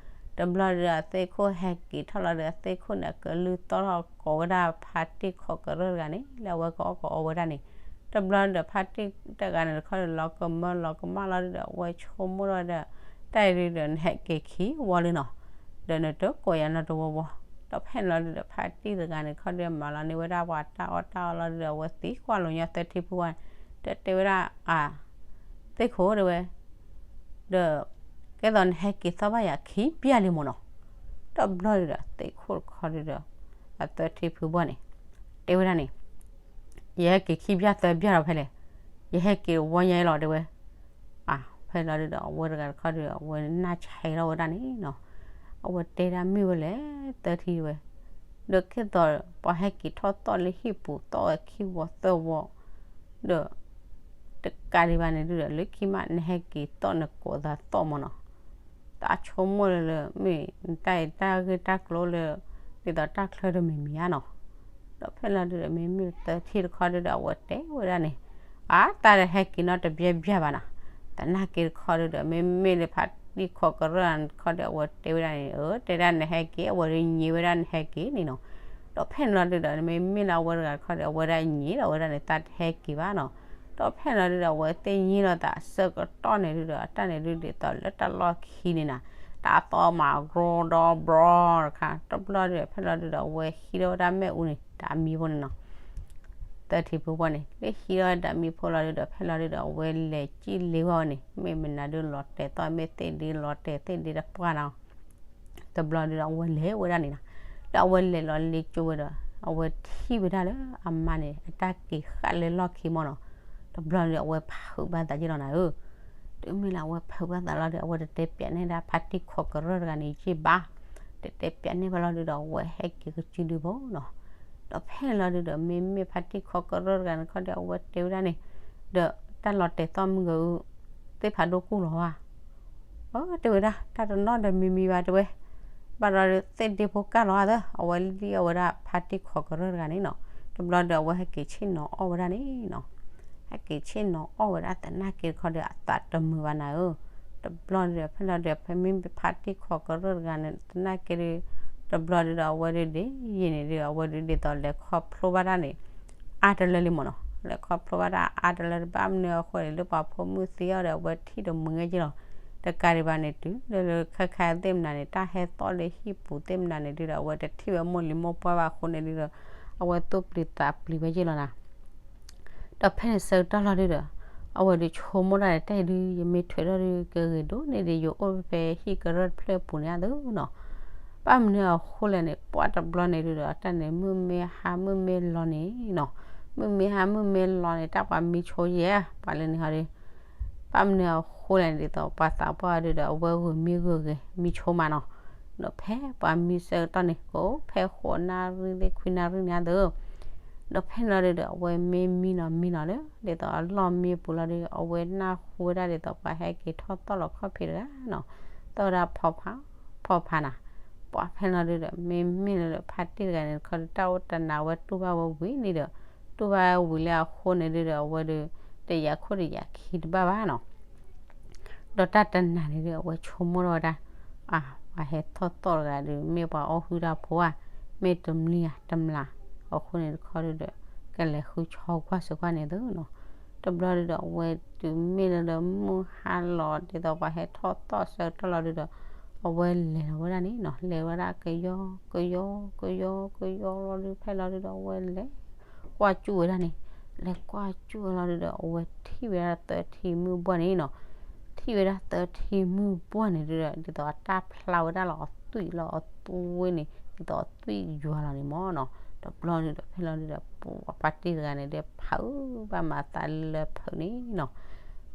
တဘျီဒုဒီး သ့ၣ်ခိၣ်ဟဲက့ၤထီၣ်လီၤဒီး သ့ၣ်ခိၣ်န့ၣ် အကလုၢ်သီၣ်ထီၣ်ကိးဝဲဒၣ်ဖါတံၢ်ခိးကရၢၢ်တဂၤန့ၣ် လၢအဝဲကအီၣ်ကအီဝဲဒၣ်န့ၣ် တဘျီဒီးဖါတံၢ်တဂၤန့ၣ်တခီဒီး လီၤကမၢလီၤကမၣ်လီၤဒုဒီး အဝဲဆိကမိၣ်ထီၣ်ဒီး တၢ်အံၤဒုဒီး နဟဲက့ၤခံဝီလံနီၤ, ဒီးနတကိးယၤနီတဝီဝီ, ဒီးဖဲန့ၣ်လီၤဒုဒီး ဖါတံၢ်တဂၤန့ၣ်တခီဒီး မၤလီၤန့ၢ်ဝဲဒၣ်ပှၤတၢ်အီၣ်တၢ်အီလီၤဒုဒီး အဝဲသံကွၢ်လိာ်ညီသၢထံဖုဝဲန့ၣ်, ဒီးတဲဝဲဒၣ် သ့ၣ်ခိၣ်တဲဝဲ, ဒီး ကဲသိးနဟဲက့ၤသီၣ်ဘၣ်ယၤခံဘျၢလံမ့ၢ်နီၤ, တဘျီဒုဒီး သ့ၣ်ခိၣ်တခီဒုဒီး အသၢထံဖုဘီန့ၣ် တဲဝဲဒၣ်န့ၣ်, ယဟဲက့ၤခံဘျၢသၢဘျၢဒီးဖဲလဲၣ်, ယဟဲက့ၤဝီညါလီၤတဲဝဲ, ဖဲလီၤဒုဒီး အဝဲတဂၤတခီဒုဒီး အဝဲနၢ်ဆါဟဲထီၣ်ဝဲဒၣ်န့ၣ်နီၤ, အဝဲတဲဒၣ်မ့ၢ်ဝဲလဲၣ် သၢထံဝဲ, ဒီးကဲသိးပှၤဟဲက့ၤထီၣ်သီၣ်လၢဟံၣ်ပူၤသီၣ်ဝဲခံဝီသၢဝီ, ဒီး တကးဒံးဘၣ်န့ၣ်ဒုဒီး လၢခံမး နဟဲက့ၤသီၣ်နကိးသးသီၣ်မ့ၢ်နီၤ, တၢ်ဆိကမိၣ်လၢလၢ မ့ၢ်နတၢ်အံၤတၢ်ဂ့ၢ်တၢ်ကျိၤလၢ ဒ်သိးတၢ်ချၢတမံၤမံၤဧါနီၤ, ဒီးဖဲလီၤဒုဒီး မ့မ့ၢ်သၢထံတခီဒုဒီး အဝဲတဲဝဲဒၣ်န့ၣ်, အတၢ်တဟဲက့ၤနီတဘျဲဘျဲဘၣ်နီၤ, သနာ်က့တခီဒုဒီး မ့မ့ၢ်လၢဖါတံၢ်ခိးကရၢၢ်တခီဒီး အဝဲတဲဝဲဒၣ်န့ၣ်, အၢ တဲဒၣ်နဟဲက့ၤအဝဲဒုးညံးဝဲဒၣ်နဟဲက့ၤန့ၣ်နီၤ, ဒီးဖဲန့ၣ်လီၤဒုဒီး မ့မ့ၢ်လၢအဝဲတဂၤတခီဒီး အဝဲဒၣ်ညံးဒီး အဝဲဒၣ်န့ၣ် သးတဟဲက့ၤဘၣ်နီၤ, ဒီးဖဲန့ၣ်လီၤဒုဒီး အဝဲသ့ၣ်ညံးလီၤသးအဆၢကတီၢ်န့ၣ်ဒုဒီး အတၢ်န့ၣ်ဒုဒ်သိးလၢတၢ်လီၢ်ခံန့ၣ်နီၤ, တၢ်သီၣ်မးရီဒီဘြီတခါ တဘျီဒုဒီး ဖဲလီၤဒုဒီး အဝဲဟံးထီၣ်ဝဲဒၣ်မ့ၣ်အူန့ၣ် တၢ်မံဖိန့ၣ်နီၤ သၢထံဖုဘီန့ၣ် လၢဟံးထီၣ်ဝဲဒၣ်မံဖိလီၤဒုဒီး ဖဲလီၤဒုဒီး အဝဲလဲၤကံၣ်လ့ဝဲန့ၣ် မ့ၢ်မနုၤဒုလီၤတဲာ်သီၣ် မ့ၢ်သ့ၣ်ဒုလီၤတဲာ်သ့ၣ်ဒုတပှၢ်နီၤ, တဘျီဒုဒီး အဝဲလဲၤဝဲဒၣ်န့ၣ်နီၤ, ဒီးအဝဲလဲၤလီၤလ့ကၠိဝဲဒီး အဝဲထံၣ်ဝဲဒၣ်လၢအမါန့ၣ် အတၢ်က့ၤဃာ်လၢလီၢ်ခံမ့ၢ်နီၤ, တဘျီဒုဒီး အဝဲဖုးဘၣ်သးယ့ၢ်လီၤနၤဧၢ, တုၤမ့ၢ်လၢအဝဲဖုးဘၣ်သး လီၤဒုဒီး အဝဲတတဲပျးန့ၢ်ဒၣ်ဖါတံၢ်ခိးကရၢၢ်တဂၤန့ၣ်ယ့ၢ်ဘၣ်, တတဲပျးန့ၢ်ဘၣ်လီၤဒုဒီး အဝဲဟဲက့ၤကစုဒုဖိနီၤ, ဒီးဖဲန့ၣ်လီၤဒုဒီး မ့မ့ၢ်ဖါတံၢ်ခိးကရၢၢ်တဂၤန့ၣ်တခီဒီး အဝဲတဲဝဲဒၣ်န့ၣ်, ဒီးတၢ်လီၤတဲာ်သီၣ်မုၢ်ဂၤအု သ့ၣ်ဖးဒိၣ်ကူၣ်လီၤဧါ, အၢ တဲဝဲဒၣ် တၢ်တနီၤဒီးမံမံဘၣ်တဲဝဲ, ဘၣ်ဒီးသ့ၣ်ဒ့ဖိကၢ်လီၤဧါသၢ အဝဲလံၣ်အီၣ်ဝဲဒၣ်ဖါတံၢ်ခိးကရၢၢ်တဂၤန့ၣ်နီၤ, တဘျီဒီး အဝဲဟဲက့ၤဆ့ၣ်နီၤအီၣ်ဝဲဒၣ်န့ၣ်နီၤ ဟဲက့ၤဆ့ၣ်နီၤအီၣ်ဝဲဒၣ်သနာ်က့တခီဒီး အသးတမုာ်ဘၣ်နၤဧၢ, တဘျီဒုဒီး ဖဲလီၤဒုဒီး ဖဲမ့ၢ်ဖါတံၢ်ခိးကရၢၢ်တဂၤန့ၣ် သနာ်က့ဒု တဘျီဒုဒီး အဝဲဒုဒ်ယံာ်န့ၣ်ဒု အဝဲဒုဒ်သိးလဲၤခီဖျိဘၣ်တၢ်န့ၣ် အါတလၢလံမ့ၢ်နီၤ, လဲၤခီဖျိဘၣ်တၢ်အါတလၢ ဘၣ်မနုၤအဃိလဲၣ် လၢပှၤဖိမုၣ်သံအီၤဒီး အဝဲထံၣ်တမုာ်ဂ့ၤက့လီၤ, တကးဒံးဘၣ်န့ၣ် တုၤလၢလၢခါခါသ့ၣ်မနၤန့ၣ် တၢ်ဟဲသီၣ်လၢဟံၣ်ပူၤသ့ၣ်မနၤန့ၣ်ဒုဒီး အဝဲတထံၣ်ဝဲမိၢ်လံၤမိၢ်ပှၢ်ဘၣ်အဃိန့ၣ်ဒုဒီး အဝဲသူၣ်ပျံၤသးပျံၤဝဲက့လီၤနၤ ဒီးဖဲန့ၣ်ဆၢကတီၢ်လီၤဒုဒီး အဝဲဒုးဆိကမိၣ်တၢ်ဒီး တၢ်အံၤဒု ယမ့ၢ်ထွဲးထီၣ်ဒု ကဂ့ၤဒိၣ်န့ၢ်ဒံး ယအိၣ်ဖဲဟံၣ်ကရၢၢ်တဖျၢၣ်အပူၤန့ၣ်အသိးနီၤ, ဘၣ်မနုၤအဃိလဲၣ်န့ၣ် ပှၢ်တဘျီန့ၣ်ဒုဒီး တၢ်န့ၣ် မုၢ်မ့ၢ်ဟါမုၢ်မ့ၢ်လီၤန့ၣ်နီၤ, မုၢ်မ့ၢ်ဟါမုၢ်မ့ၢ်လီၤန့ၣ် တၢ်ပှၤမံဆိယဲၢ် ပှၤလၢန့ၣ်ဟီဒု ဘၣ်မနုၤအဃိလဲၣ်န့ၣ် ဒ်သိးပှၤသးပှၢ်ဒုဒီး အဝဲဂုာ်မံဂုာ်ဂ့ၤ မံဆိမးနီၤ, ဒီးဖဲပှၤမံဆၢကတီၢ်န့ၣ် ကိးဖဲဃိးနၣ်ရံၣ်သ့ၣ်ခွံနၣ်ရံၣ်န့ၣ်အသိး ဒီးဖဲန့ၣ်လီၤဒုဒီး အဝဲမ့ၢ်မံနီၤမံနီၤလၢ ဒ်သိးအလီၢ်မံပူၤလီၤဒု အဝဲနၢ်ဟူဝဲဒၣ်ဒ်သိးပှၤဟဲက့ၤထီၣ်သီၣ်လီၤခီၣ်ဖံးတဂၤနီၤ, သီၣ်ဝဲဒၣ်ဖီဖး ဖီဖးနၤ, ပှၤဖဲန့ၣ်လီၤဒုဒီး မ့မ့ၢ်လၢဖါတံၢ်တဂၤန့ၣ်တခီဒီး တၢ်အိၣ်တနၤဝဲတူၢ်ဘၣ်ဝဲဝံၤန့ၣ်ဒီး တူၢ်ဘၣ်ဝံၤလၢအဃိန့ၣ်ဒုဒီး အဝဲဒု တယာ်ခိၣ်တယာ်ခံတဘၣ်ဘၣ်နီၤ ဒီးတၢ်တနၤန့ၣ်ဒု အဝဲဆိကမိၣ်ထီၣ်ဝဲဒၣ်, အၢ ပှၤဟဲထီၣ်သီၣ်တဂၤဒု မ့ၢ်ပှၤအီၣ်ဟုၣ်တၢ်ဖိဧါ, မ့ၢ်တမျံၤဧါတမျၢ်, အဃိန့ၣ်တခီဒုဒီး ကလဲၤဃုဆီကွၢ်စ့ၢ်ကီးန့ၣ်သုနီၤ, တဘျီဒုဒီး အဝဲတုၤမ့ၢ်လၢဒီးမုၢ်ဟါလီၤ ဒ်သိးပှၤဟဲထီၣ်သီၣ်ဆၢကတီၢ်လီၤဒုဒီး အဝဲလဲၤလီၤဝဲဒၣ်န့ၣ်နီၤ, လဲၤဝဲဒၣ်ကယီကယီကယီကယီလီၤဒု ဖဲလီၤဒုဒီး အဝဲလဲၤ ကွၢ်ကၠူၣ်ဝဲဒၣ်န့ၣ်, လဲၤကွၢ်ကၠူၣ်ဝဲလီၤဒုဒီး အဝဲထံၣ်ဝဲဒၣ်သၢထံမုၢ်ဘှီၣ်န့ၣ်နီၤ, ထံၣ်ဝဲဒၣ်သၢထံမုၢ်ဘှီၣ်န့ၣ်ဒုဒီး ဒ်သိးအတၢ်ဖျါဝဲဒၣ်လီၤအသွံၣ်လီၤအသွံၣ်န့ၣ် ဒ်သိးအသွံၣ်ယွၤလီၤန့ၣ်မ့ၢ်နီၤ, တဘျီဒုဒီး ဖဲလီၤဒုဒီး ပှၤပှၤတံၢ်တဂၤန့ၣ်ဒီး ဖုးဘၣ်မၤသးလၢဖုးန့ၣ်နီၤ,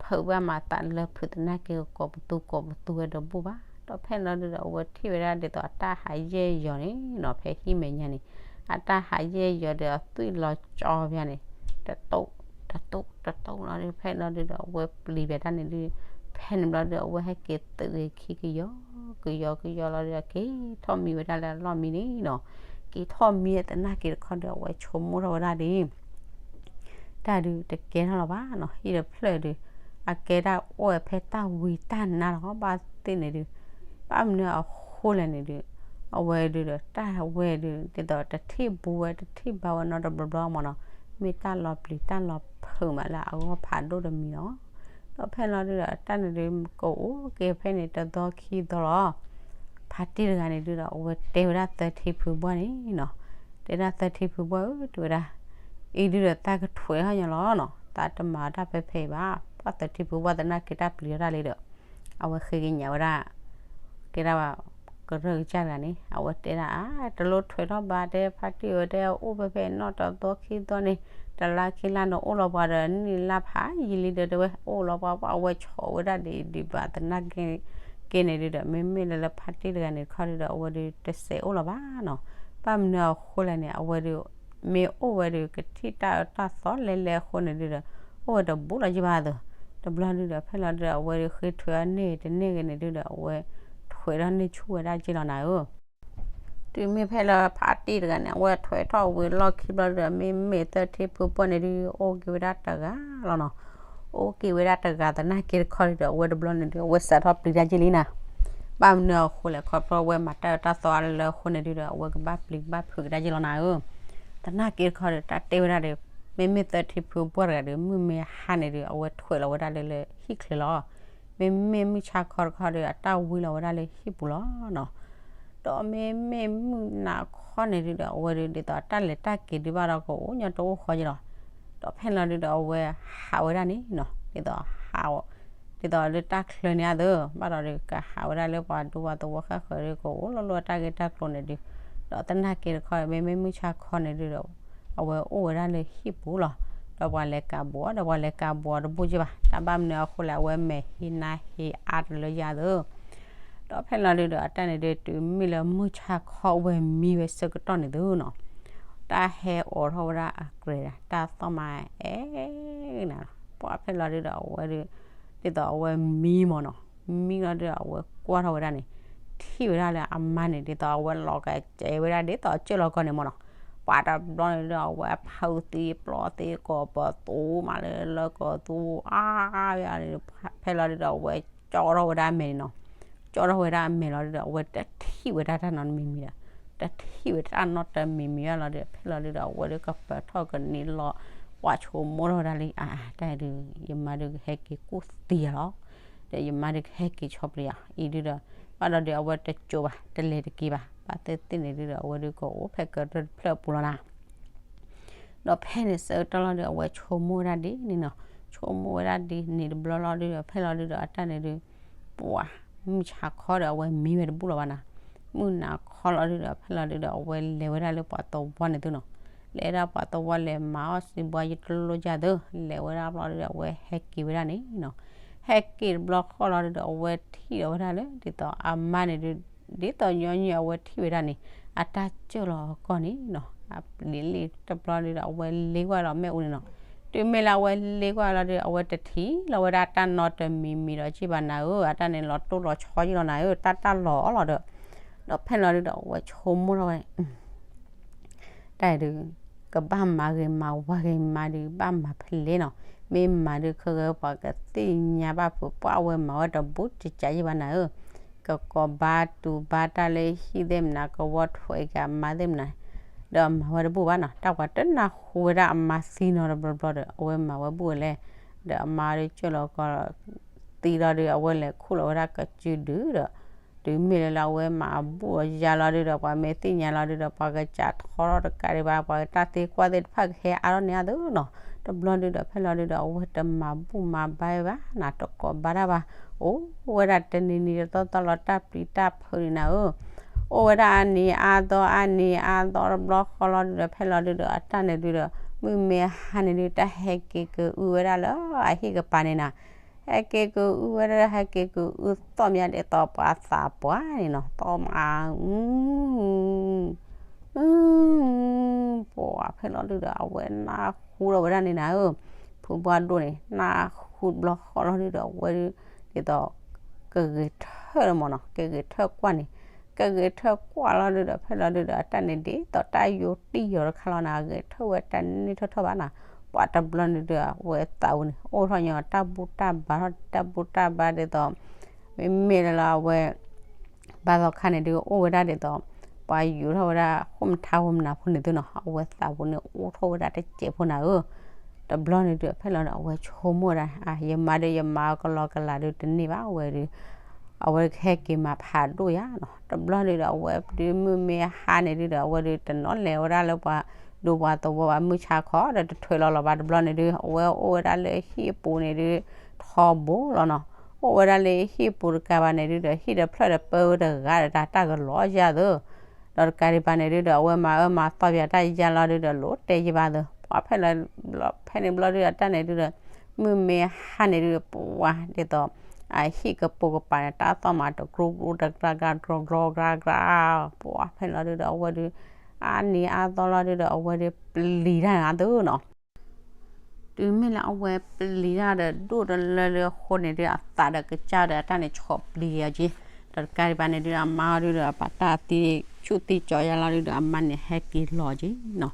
ဖုးဘၣ်မၤသးလၢဖုးသနာ်က့ ကိးပသူကိးပသူဝဲတဘူၣ်ဘၣ်, ဒီးဖဲလီၤဒုဒီး အဝဲထံၣ်ဝဲဒၣ်ဒ်သိးအတၢ်ဟးယဲၢ်ယီၤန့ၣ်နီၤ, ဖဲဟံၣ်မဲာ်ညါန့ၣ် အတၢ်ဟးယဲၢ်ယီၤဒီးအသွံၣ်လီၤကၠီဖဲန့ၣ်, တတိၢ် တတိၢ် တတိၢ်လီၤဒု ဖဲလီၤဒုဒီး အဝဲပျံၤဘၣ်တၢ်န့ၣ်ဒု ဖဲန့ၣ်ဘျီဒု အဝဲဟဲက့ၤသုးဂ့ၤခံကယီကယီကယီလီၤဒုဒီး က့ၤထီၣ်မံဝဲဒၣ်လၢအလီၢ်မံန့ၣ်နီၤ, က့ၤထီၣ်မံသနာ်က့တခီဒီး အဝဲဆိကမိၣ်ထီၣ်ဝဲဒၣ်ဒ် တၢ်ဒုတကဲထီၣ်လၢၤဘၣ်နီၤ, ဟံၣ်တဖျၢၣ်ဒု အကဲဒၣ်အိၣ်ဝဲဖဲတၢ်ဝံတၢ်နါလီၤဘၣ်သ့ၣ်န့ၣ်ဒု, ဘၣ်မနုၤအဃိလဲၣ်န့ၣ်ဒု, အဝဲဒုဒီး တၢ်ဝဲဒု ဒ်သိးတထံၣ်ဘူးဝဲတထံၣ်ဘၣ်ဝဲနီတဘျီဘျီမ့ၢ်နီၤ, မ့ၢ်တၢ်လီၤပျံၤတၢ်လီၤ ဖုးမးလၢအဂီၢ်ဖးဒိၣ်တမံၤလီၤ. ဒီးဖဲလီၤဒုဒီး တၢ်န့ၣ်ဒုး ကအိၣ်က့ၤဖဲန့ၣ်တသီခံသီလီၤ. ဖါတံၢ်တဂၤန့ၣ်ဒုဒီး အဝဲတဲဝဲဒၣ်သၢထံဖုဘှီန့ၣ်နီၤ, တဲဒၣ်သၢထံဖုဘှီဧၢ တဲဝဲဒၣ်, အံၤဒုဒီးသးကထွဲးထီၣ်ညီလီၤနီၤ, သးတမၤတၢ်ဖဲဖဲအံၤဘၣ်, ပှၤသၢထံဖုဘှီသနာ်က့တၢ်ပျံၤထီၣ်တၢ်လံဒီး အဝဲဃ့ကညးဝဲဒၣ် တဲဒၣ် ကရၢၢ်ကစၢ်တဂၤန့ၣ် အဝဲတဲဒၣ် အါ တလိၣ်ထွဲးထီၣ်ဘၣ် တဲဖါတံၢ်ဧၢ တဲအိၣ်ဖဲဖဲနီၢ်တသီခံသီန့ၣ် တလါခံလါန့ၣ် အိၣ်လီၤပှၤဒီးနံၣ်လါဖးယံာ်လံဒီး တဲဝဲအိၣ်လီၤပှၤ ပှၤအဝဲဆီၣ်ဝဲဒၣ်ဒ်အံၤဒံးဘၣ်သနာ်က့န့ၣ်ဒုဒီး မ့မ့ၢ်လၢလၢဖါတံၢ်တဂၤန့ၣ်တခီဒုဒီး အဝဲဒုတစဲးအိၣ်လီၤဘၣ်နီၤ, ဘၣ်မနုၤအဃိလဲၣ်န့ၣ် အဝဲဒု မ့ၢ်အိၣ်ဝဲဒုးကထံၣ်တၢ်အၢတၢ်သီလဲလဲအဃိန့ၣ်ဒုဒီး အိၣ်ဝဲတဘူးလီၤယံၤဘၣ်သၢ, တဘျီဒုဒီး ဖဲလီၤဒုဒီး အဝဲဒုဃ့ထွဲအန့ၢ်တန့ၢ်ဂ့ၤန့ၣ်ဒုဒီး အဝဲထွဲထီၣ်န့ၢ်ဆူၣ်ဝဲဒၣ်က့လီၤနၤဧၢ တုၤမ့ၢ်ဖဲလၢဖါတံၢ်တဂၤန့ၣ် အဝဲထွဲထီၣ်ဝံၤလီၢ်ခံဘျီဒုဒီး မ့မ့ၢ်သၢထံဖုဘှီန့ၣ်ဒု အိၣ်က့ၤဝဲဒၣ်တဂၤလီၤနီၤ, အိၣ်က့ၤဝဲဒၣ်တဂၤသနာ်က့တခီဒုဒီး အဝဲတဘျီန့ၣ်ဒု အဝဲစးထီၣ်ပျံၤတၢ်က့လံနၤ, ဘၣ်မနုၤအဃိလဲၣ် ခီဖျိအဝဲမၤတၢ်အၢတၢ်သီအါလၢလၢအဃိန့ၣ်ဒုဒီး အဝဲကဘၣ်ပျံၤကဘၣ်ဖုးကဒါက့လီၤနၤဧၢ သနာ်က့တခီဒီး တၢ်တဲဝဲဒၣ်ဒီး မ့မ့ၢ်သၢထံဖုဘှီတဂၤဒီး မုၢ်မ့ၢ်ဟါန့ၣ်ဒု အဝဲထွဲးလီၤဝဲဒၣ်လၢလၢဟံၣ်ချၢလီၤ, မ့မ့ၢ်မုၢ်ဆါခီတခီဒီး အတၢ်ဝံလီၤဝဲဒၣ်လၢဟံၣ်ပူၤလီၤနီၤ, ဒီးမ့မ့ၢ်မုၢ်နၤခီန့ၣ်ဒုဒီး အဝဲဒု ဒ်သိးတၢ်လဲၤတၢ်က့ၤဒုဘၣ်ဒီးကအိၣ်ညီတအိၣ်ဃီက့လီၤ, ဒီးဖဲလီၤဒုဒီး အဝဲဟးဝဲဒၣ်န့ၣ်နီၤ ဒ်သိးဟး ဒ်သိးလၢတၢ်ချၢန့ၣ်အသိး ဘၣ်ဒီးဒုးကဟးဝဲဒၣ်လၢပှၤဒူပှၤသဝီဃၣ်ဃၢၤဒုကအိၣ်လီၤလီၤတၢ်ဂ့ၢ်တၢ်ကျိၤန့ၣ်ဒု, ဒီးသနာ်က့တခီ မ့မ့ၢ်မုၢ်ဆါခီန့ၣ်ဒုဒီး အဝဲအိၣ်ဝဲဒၣ်လၢဟံၣ်ပူၤလီၤ, ဒီးပှၤလဲၤကးဘူးအီၤ ဒီးပှၤလဲၤကးဘူးအီၤတဘူၣ်က့ဘၣ်, တၢ်ဘၣ်မနုၤအဃိလဲၣ် အဝဲမဲာ်ဟံးနါဟံးအါတလၢယၤသၢ ဒီးဖဲလီၤဒုဒီး အတၢ်န့ၣ်ဒု တုၤမ့ၢ်လၢမုၢ်ဆါခီဝဲမံဝဲဆၢကတီၢ်န့ၣ်သုနီၤ, တၢ်ဟဲအိးထီၣ်ဝဲဒၣ်အကြဲး တၢ်သီၣ်မးအဲၣ်နၤလီၤ, ပှၤဖဲလီၤဒုဒီး အဝဲဒု ဒ်သိးအဝဲမံမ့ၢ်နီၤ, မံလီၤဒုဒီး အဝဲကွၢ်ထီၣ်ဝဲဒၣ်န့ၣ် ထံၣ်ဝဲဒၣ်လၢအမါန့ၣ် ဒ်သိးအဝဲလီၤကစဲးဝဲဒၣ် ဒ်သိးကၢၢ်လီၤကီၢ်န့ၣ်မ့ၢ်နီၤ, ပှၤတဘျီန့ၣ်ဒုဒီး အဝဲဖုးသံပျီသံကိးပသူမးလၢလၢကီၢ်သူအါဝဲအါန့ၣ်, ဖဲလီၤဒုဒီး အဝဲကၠီထီၣ်ဝဲဒၣ်အမဲာ်န့ၣ်နီၤ, ကၠီထီၣ်ဝဲဒၣ်အမဲာ်လီၤဒုဒီး အဝဲတထံၣ်ဝဲဒၣ်တၢ်နီတမံၤမံၤဒီး တထံၣ်ဝဲတၢ်နီတမံၤမံၤဘၣ်လီၤဒုဒီး ဖဲလီၤဒုဒီး အဝဲဒုကပၢၤထီၣ်ကနံၤလီၤ ပှၤဆိကမိၣ်ထီၣ်ဝဲဒၣ်လံ အါ တၢ်ဒု ယမါဒုကဟဲက့ၤကူၣ်သံယၤလီၤ, ဒီးယမါဒုကဟဲက့ၤဆီပျံၤယၤ အံၤဒုဒီး ဘၣ်ဒီးဒုး အဝဲတကၠိဘၣ် တလဲၤတက့ၤဘၣ် ဘၣ်သ့ၣ်သ့ၣ်န့ၣ်ဒုဒီး အဝဲဒုကအိၣ်ဖဲကရၢၢ်တဖျၢၣ်အပူၤလီၤနၤ ဒီးဖဲန့ၣ်ဆၢကတီၢ်လီၤဒုး အဝဲဆိကမိၣ်ဝဲဒၣ်ဒ်န့ၣ်နီၤ, ဆိကမိၣ်ဝဲဒၣ်ဒ်န့ၣ်တဘျီလီၤဒုဒီး ဖဲလီၤဒုဒီး အတၢ်န့ၣ်ဒု ပှၤ မုၢ်ဆါခီဒီး အဝဲမံဝဲတဘူၣ်လီၤဘၣ်နၤ, မုၢ်နၤခီလီၤဒုဒီး ဖဲလီၤဒုဒီး အဝဲလဲၤဝဲဒၣ်လၢပှၤသဝီန့ၣ်သုနီၤ, လဲၤဒၣ်ပှၤသဝီ လဲၤမၤအီၣ်စံးဘှါယတလိၣ်ယၤသၢ, လဲၤဝဲဒၣ်ဘျီဒုဒီး အဝဲဟဲက့ၤဝဲဒၣ်န့ၣ်နီၤ, ဟဲက့ၤတဘျီဃီလီၤဒုဒီး အဝဲထံၣ်ဒီးဝဲဒၣ်လၢ ဒ်သိးအမါန့ၣ်ဒု ဒ်သိးညီညီအဝဲထံၣ်ဝဲဒၣ်န့ၣ် အတၢ်ကၢၢ်လီၤကီၢ်န့ၣ်နီၤ, အပျံၤလံတဘျီဒုဒီး အဝဲလ့ကွၢ်လီၤမ့ၣ်အူန့ၣ်နီၤ, တုၤမ့ၢ်လၢအဝဲလ့ကွၢ်လီၤဒု အဝဲတထံၣ်လီၤဝဲဒၣ်တၢ်နီတမံၤမံၤဒီးက့ဘၣ်နၤဧၢ, အတၢ်န့ၣ်လီၤတိၢ်လီၤဆီယံလီၤနၤဧၢ, တၢ်တၢ်လီၤအီၣ်လီၤဒီး, ဒီးဖဲလီၤဒုဒီး အဝဲဆိကမိၣ်ထီၣ်ဝဲ တၢ်ဒု ကဘၣ်မၤဂ့ၤမၤဝါဂ့ၤမးဒု ဘၣ်မၤဖဲလဲၣ်နီၤ, မ့ၢ်မၤဒု ခဲဂဲၤပှၤကသ့ၣ်ညါဘၣ်ဖုး ပှၤအဝဲမၤဝဲတဘူးတကးယံဘၣ်နၤဧၢ, ကကိးဘါတူၤဘါတၢ်လၢဟံၣ်သ့ၣ်မနၤ ကဝီထွဲက့ၤအမါသ့ၣ်မနၤ, ဒီးမၤဝဲတဘူၣ်ဘၣ်နီၤ, တၢ်ပှၤတနၢ်ဟူဝဲဒၣ်အမါသံနီတဘျီဘျီဒီး အဝဲမၤဝဲဘူၣ်ဝဲလဲၣ်, ဒီးအမါဒုကၢၢ်လီၤကီၢ်လီၤ သံလီၤဒု အဝဲလဲၤခူၣ်လီၤဝဲဒၣ်ကစုဒုဒီး တုၤမ့ၢ်လၢလၢအဝဲမၤအဘူၣ်အယါလီၤဒုဒီး ပှၤမ့ၢ်သ့ၣ်ညါလီၤဒုဒီး ပှၤကစးထီထီၣ်တကးဒံးဘၣ်, ပှၤတၢ်သံကွၢ်သ့ၣ်တဖၣ်ကဟဲအါထီၣ်န့ၢ်အါသုနီၤ, တဘျီဒုဒီး ဖဲလီၤဒုဒီး အဝဲတမၤဘူၣ်မၤဘါဘၣ်နၤ တကိးဘါတၢ်ဘၣ်, အိၣ်ဝဲဒၣ်တနံၤနံၤတသီသီလီၤ တၢ်ပျံၤတၢ်ဖုးန့ၣ်နၤဧၢ, အိၣ်ဝဲဒၣ်အနံၤအါသီအနံၤအါသီတဘျီဃီလီၤဒုဒီး ဖဲလီၤဒုဒီး အတၢ်န့ၣ်ဒုဒီး မုၢ်မ့ၢ်ဟါန့ၣ်ဒု တၢ်ဟဲက့ၤကအုဝဲဒၣ်လၢအဟံၣ်ကပၤန့ၣ်နၤ ဟဲက့ၤကအုဝဲဒၣ် ဟဲက့ၤကအုသီၣ်မးဒ်သိးပှၤသးပှၢ်န့ၣ်နီၤ, သီၣ်မး အ အ ပှၤဖဲလီၤဒုဒီး အဝဲနၢ်ဟူထီၣ်ဝဲဒၣ်န့ၣ်နၤဧၢ, ဖုဘှၣ်ဒိၣ်န့ၣ် နၢ်ဟူတဘျီဃီလီၤဒုဒီး အဝဲဒု ဒ်သိး ကဂဲၤထၢၣ်လီၤမးနီၤ, ကဂဲၤထၢၣ်ကွၢ်န့ၣ်, ကဂဲၤထၢၣ်ကွၢ်လီၤဒုဒီး ဖဲလီၤဒုဒီး အတၢ်န့ၣ်ဒ်သိးတၢ်ယိးတံၢ်ယီၤတခါလီၤနၤ, ဂဲၤထၢၣ်ဝဲတၢ်န့ၢ်ထီၣ်ထီၣ်ဘၣ်နၤ, ပှၤတဘျီန့ၣ်ဒုဒီး အဝဲသးပူၤန့ၣ် အိၣ်ထီၣ်ညီတၢ်ဘူၣ်တၢ်ဘါထီၣ် တၢ်ဘူၣ်တၢ်ဘါဒ်သိး မ့မ့ၢ်လၢလၢအဝဲ ဘၣ်သီခါန့ၣ်ဒု အိၣ်ဝဲဒၣ်ဒ်သိး ပှၤယူၤထီၣ်ဝဲဒၣ်ဃိၣ်မထါဝဲမနၤဖိန့ၣ်သုနီၤ, အဝဲသးပူၤန့ၣ် အိၣ်ထီၣ်ဝဲဒၣ်တစဲးဖိနၤဧၢ, တဘျီန့ၣ်ဒုး ဖဲလီၤဒီး အဝဲဆိကမိၣ်ဝဲဒၣ် အါ ယမါဒီးယမၤကလီကလးဒုးတန့ၢ်ဘၣ်ဝဲဒီး အဝဲကဟဲက့ၤမၤဖးဒိၣ်ယၤနီၤ. တဘျီန့ၣ်ဒီးအဝဲဒုးမုၢ်မ့ၢ်ဟါန့ၣ်ဒုးဒီး အဝဲဒုးတနီၤလဲၤဝဲဒၣ်လၢပှၤဒူပှၤသဝီဘၣ် မုၢ်ဆါခီဒီးတထွဲလီၤလီၤဘၣ်. တဘျီန့ၣ်ဒုး အဝဲအိၣ်ဝဲဒၣ်လၢဟံၣ်အပူၤန့ၣ်ဒုး ထီဘိလီၤနီၤ. အိၣ်ဝဲဒၣ်လၢဟံၣ်အပူၤတကးဘၣ်န့ၣ်ဒုးဒီး ဟံၣ်တဖျၢၣ်ဒီးပၢဝဲတဂၤဒီးတၢ်တၢ်ကလီယၤသၢ ဒီးတကးဒံးဘၣ်န့ၣ်ဒုးဒီး အဝဲမၤအၢမၤသီပၠးတၢ်ယၤလီၤဒုးဒီး လိၣ်တဲယဘၣ်သၢ ပှၤဖဲလီၤဖဲန့ၣ်ဘျီဒုးဒီး တၢ်န့ၣ်ဒုးဒီး မုၢ်မ့ၢ်ဟါန့ၣ်ဒုးဒီး ပှၤဒ်သိး အဟံၣ်ကပိာ်ကပၤန့ၣ် တၢ်သီၣ်မးတကြိၢ်ကြိၢ်တကြၢ်ကြၢ် ကြိၢ်ကြိၢ်ကြၢ်ကြၢ် ပှၤဖဲလီၤဒုးဒီး အဝဲဒုး အါနံၤအါသီလီၤဒုးဒီး အဝဲဒုးပျံၤတၢ်န့ၣ်အသၢနီၤ. တုၤမ့ၢ်လၢအဝဲပျံၤတၢ်ဒီးဒိၣ်တလၢလၢအဃိန့ၣ်ဒုး အသးဒီးကစၢ်ဒီးအတၢ်န့ၣ်ဆီၣ်ပျံၤယၤက့ၤ, ဒီးတကးဒံးဘၣ်န့ၣ်ဒုး အမါအီၤဒုးဒီး ပာ်တၢ်သံဆူၣ်သံကၠီယၤလီၤဒုးဒီး အမါန့ၣ်ဟဲက့ၤလီၤက့ၤနီၤ.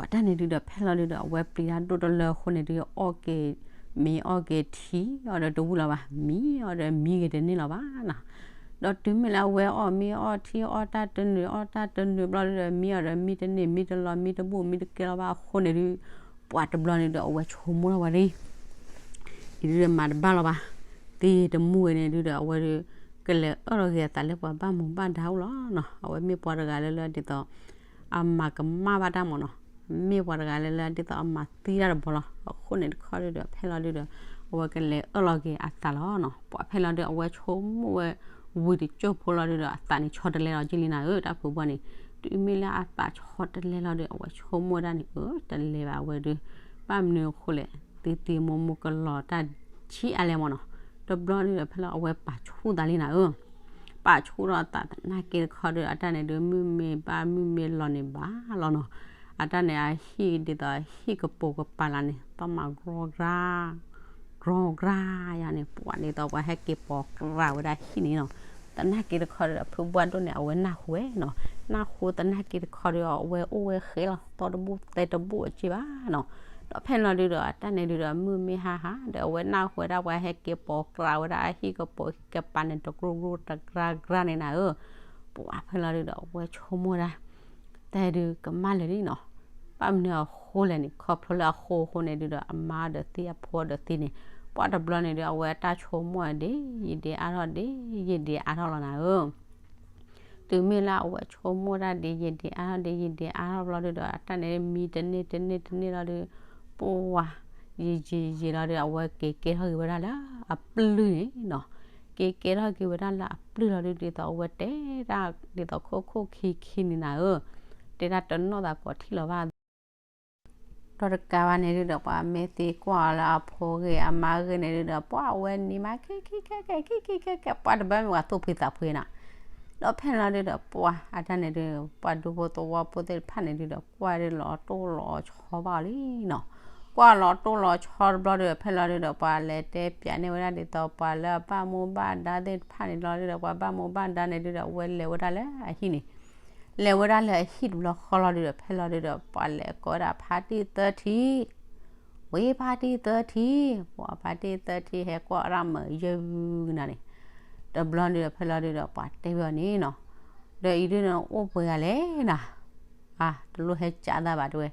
ဒီးတၢ်န့ၣ်ဒုးဒီး ဖဲလီၤဒုးဒီး အဝဲပျံၤတၢ်ဒိၣ်တလၢအဃိန့ၣ်ဒုး အီၣ်က့ၤမ့ၤအီၣ်က့ၤထံအီၤဒီးတဝံၤလီၤဘၣ်, မံအီၤဒီးမံဂ့ၤတန့ၢ်လီၤဘၣ်နီၤ. ဒီးတုၤမ့ၢ်လၢအဝဲအီၣ်မ့ၤအီၣ်ထံအီၣ်တၢ်တနုာ် အီၣ်တၢ်တနုာ်ဘျီဒုးဒီး မံအီၤဒီးမံတန့ၢ် မံတလီၤ မံတဘူၣ် မံတကဲလီၤဘၣ်အဃိန့ၣ်ဒုး ပှၤတဘျီန့ၣ်ဒီး အဝဲဆိကမိၣ်ထီၣ်ဝဲဒၣ် အံၤဒုးဒီးမၤတဘၣ်လီၤဘၣ်, သ့တမူဝဲန့ၣ်ဒုးဒီး အဝဲဒုး ကလဲၤအၢၣ်လီၤက့ၤအသးလၢပှၤဘၣ်မူဘၣ်ဒါအိၣ်လီၤနီၤ. အဝဲမ့ၢ်ပှၤတဂၤလၢလၢဒ်သိး အမၤကမၣ်ဘၣ်တၢ်မးနီၤ, မ့ၢ်ပှၤတဂၤလၢလၢဒ်သိးအမၤသံတၢ်တဘီလီၤ. အဃိန့ၣ်တခီဒုးဒီး ဖဲလီၤဒုးဒီး အဝဲကလဲၤအၢၣ်လီၤက့ၤအသးလီၤနီၤ. ပှၤဖဲလီၤဒုး အဝဲဆိကမိၣ်ဝဲ ဝံၤတကၠိၢ်ဖိလီၤဒုးဒီး အသးန့ၣ်ဆီတလဲလီၤက့ၤလံနၤဧၢ, တၢ်ဖုဘီန့ၣ် တုၤမ့ၢ်လၢအသးဆီတလဲလီၤဒုး အဝဲဆိကမိၣ်ဒၣ်န့ၣ် အၢ တလဲၤဘၣ်ဝဲဒုး ဘၣ်မနုၤအဃိလဲၣ်, သံသံမိၢ်မိၢ်ကလီၤတၢ်ဆံးအါလဲၣ်မးနီၤ. တဘျီဒုးဒီး ဖဲလီၤအဝဲပာ်ဆူၣ်သးလံနၤဧၢ, ပာ်ဆူၣ်ထီၣ်အသးသနာ်က့တခီဒုး အတၢ်န့ၣ်ဒုး မုၢ်မ့ၢ်ဘၣ်မုၢ်မ့ၢ်လီၤန့ၣ်ဘၣ်လီၤနီၤ. အတၢ်န့ၣ်အဟံၣ်ဒ်သိးဟံၣ်ကပိာ်ကပၤလၢ်န့ၣ် သီၣ်မးကြီကြီ ကြီကြီယၤန့ၣ် ပှၤဒ်သိးပှၤဟဲက့ၤပိာ်ကြၢ်ဝဲဒၣ်ဟံၣ်န့ၣ်နီၤ. သနာ်က့တခီဒီး ဖုဘၣ်ဒိၣ်န့ၣ် အဝဲနၢ်ဟူဝဲနီၤ, နၢ်ဟူသနာ်က့တခီဒီး အဝဲအိၣ်ဝဲဃဲလီၤ သီတဘူၣ်သဲတဘူၣ်အစ့ၢ်ဘၣ်နီၤ. ဒီးဖဲလီၤဒုးဒီး အတၢ်န့ၣ်ဒုးဒီး မုၢ်မ့ၢ်ဟါဟါဒီး အဝဲနၢ်ဟူဝဲဒၣ်ပှၤဟဲက့ၤပိာ်ကြၢ်ဝဲဒၣ်အဟံၣ်ကပိာ်ကပၤန့ၣ် တကြိၢ်ကြိၢ်တကြၢ်ကြၢ်န့ၣ်နၤဧၢ. ပှၤဖဲလီၤဒုးဒီး အဝဲဆိကမိၣ်ဒၣ် တၢ်ဒုးကမၣ်လၢာ်လံနီၤ. ဘၣ်မနုၤအဃိလဲၣ်န့ၣ် ခီဖျိလၢအဃိအဃိန့ၣ်ဒုးဒီး အမါဒီးသံအဖိဒီးသံန့ၣ် ပှၤတဘျီန့ၣ်ဒုး အဝဲအတၢ်ဆိကမိၣ်ဒ်ယံာ်ဒ်အါထီၣ်ဒ်ယံာ်ဒ်အါထီၣ်လီၤနၤဧၢ. တုၤမ့ၢ်လၢအဝဲဆိကမိၣ်တၢ်ဒ်ယံာ်ဒ်အါထီၣ်ဒ်ယံာ်ဒ်အါထီၣ်ဘျီဒုးဒီး အတၢ်န့ၣ်မံတန့ၢ်တန့ၢ်တန့ၢ်လီၤဒုး ပှၤ ယံာ်ယံာ်ယံာ်လီၤဒုး အဝဲက့ၤကဲထီၣ်က့ၤဝဲဒၣ်လၢအပျုၢ်န့ၣ်နီၤ. က့ၤကဲထီၣ်က့ၤဝဲဒၣ်လၢအပျုၢ်လီၤဒုး ဒ်သိးအဝဲတဲတၢ်ဒ်သိးခိၣ်ခိၣ်ခံခံန့ၣ်နၤဧၢ, တဲဒၣ်တနီၣ်သးကိးထံၣ်လီၤဘၣ် ဒီးတကးဘၣ်န့ၣ်ဒုးဒီး ပှၤမ့ၢ်သံကွၢ်အီၤလၢအဖိဂ့ၤအမါဂ့ၤန့ၣ်ဒုးဒီး ပှၤအဝဲနံၤမးခံခံခဲခဲ ခံခံခဲခဲ ပှၤတဘၣ်မ့ၢ်ပှၤသူၣ်ဖှံသးဖှံနီၤ. ဒီးဖဲန့ၣ်လီၤဒုးဒီး ပှၤအတၢ်န့ၣ်ဒုး ပှၤဒူဖိသဝီဖိသ့ၣ်တဖၣ်န့ၣ်ဒုးဒီး ကွၢ်ဒုးလီၤတိၢ်လီၤဆီဘၣ်အီၤလံနီၤ. ကွၢ်လီၤတိၢ်လီၤဆီတဘျီဒုးဒီး ဖဲလီၤဒုးဒီး ပှၤလဲၤတဲပၠးန့ၢ်ဝဲဒၣ်ဒ်သိးပှၤလၢအဘၣ်မူဘၣ်ဒါသ့ၣ်တဖၣ်န့ၣ်လီၤဒုးဒီး ပှၤဘၣ်မူဘၣ်ဒါန့ၣ်ဒုးဒီး အဝဲလဲၤဝဲဒၣ်လၢအဟံၣ်န့ၣ် လဲၤဝဲဒၣ်လၢအဟံၣ်တဘျီဃီလီၤဒုးဒီး ဖဲလီၤဒုးဒီး ပှၤလဲၤကိးဝဲဒၣ်ဖါတံၢ်သၢထံၣ်, ဝံၤဖါတံၢ်သၢထံၣ်, ပှၤဖါတံၢ်သၢထံၣ်ဟဲကွၢ်ဝဲဒၣ်မုာ်ယုၢ်ကနၤန့ၣ်, တဘျီဒုးဒီး ဖဲလီၤဒုးဒီး ပှၤတဲဝဲအီၤန့ၣ်နီၤ, ဒီးအံၤဒုးန့ၣ်အိၣ်ပှဲၤဂၤလဲၣ်နၤ, အါ တလိၣ်ဟဲကးသးဘၣ်တဲဝဲ,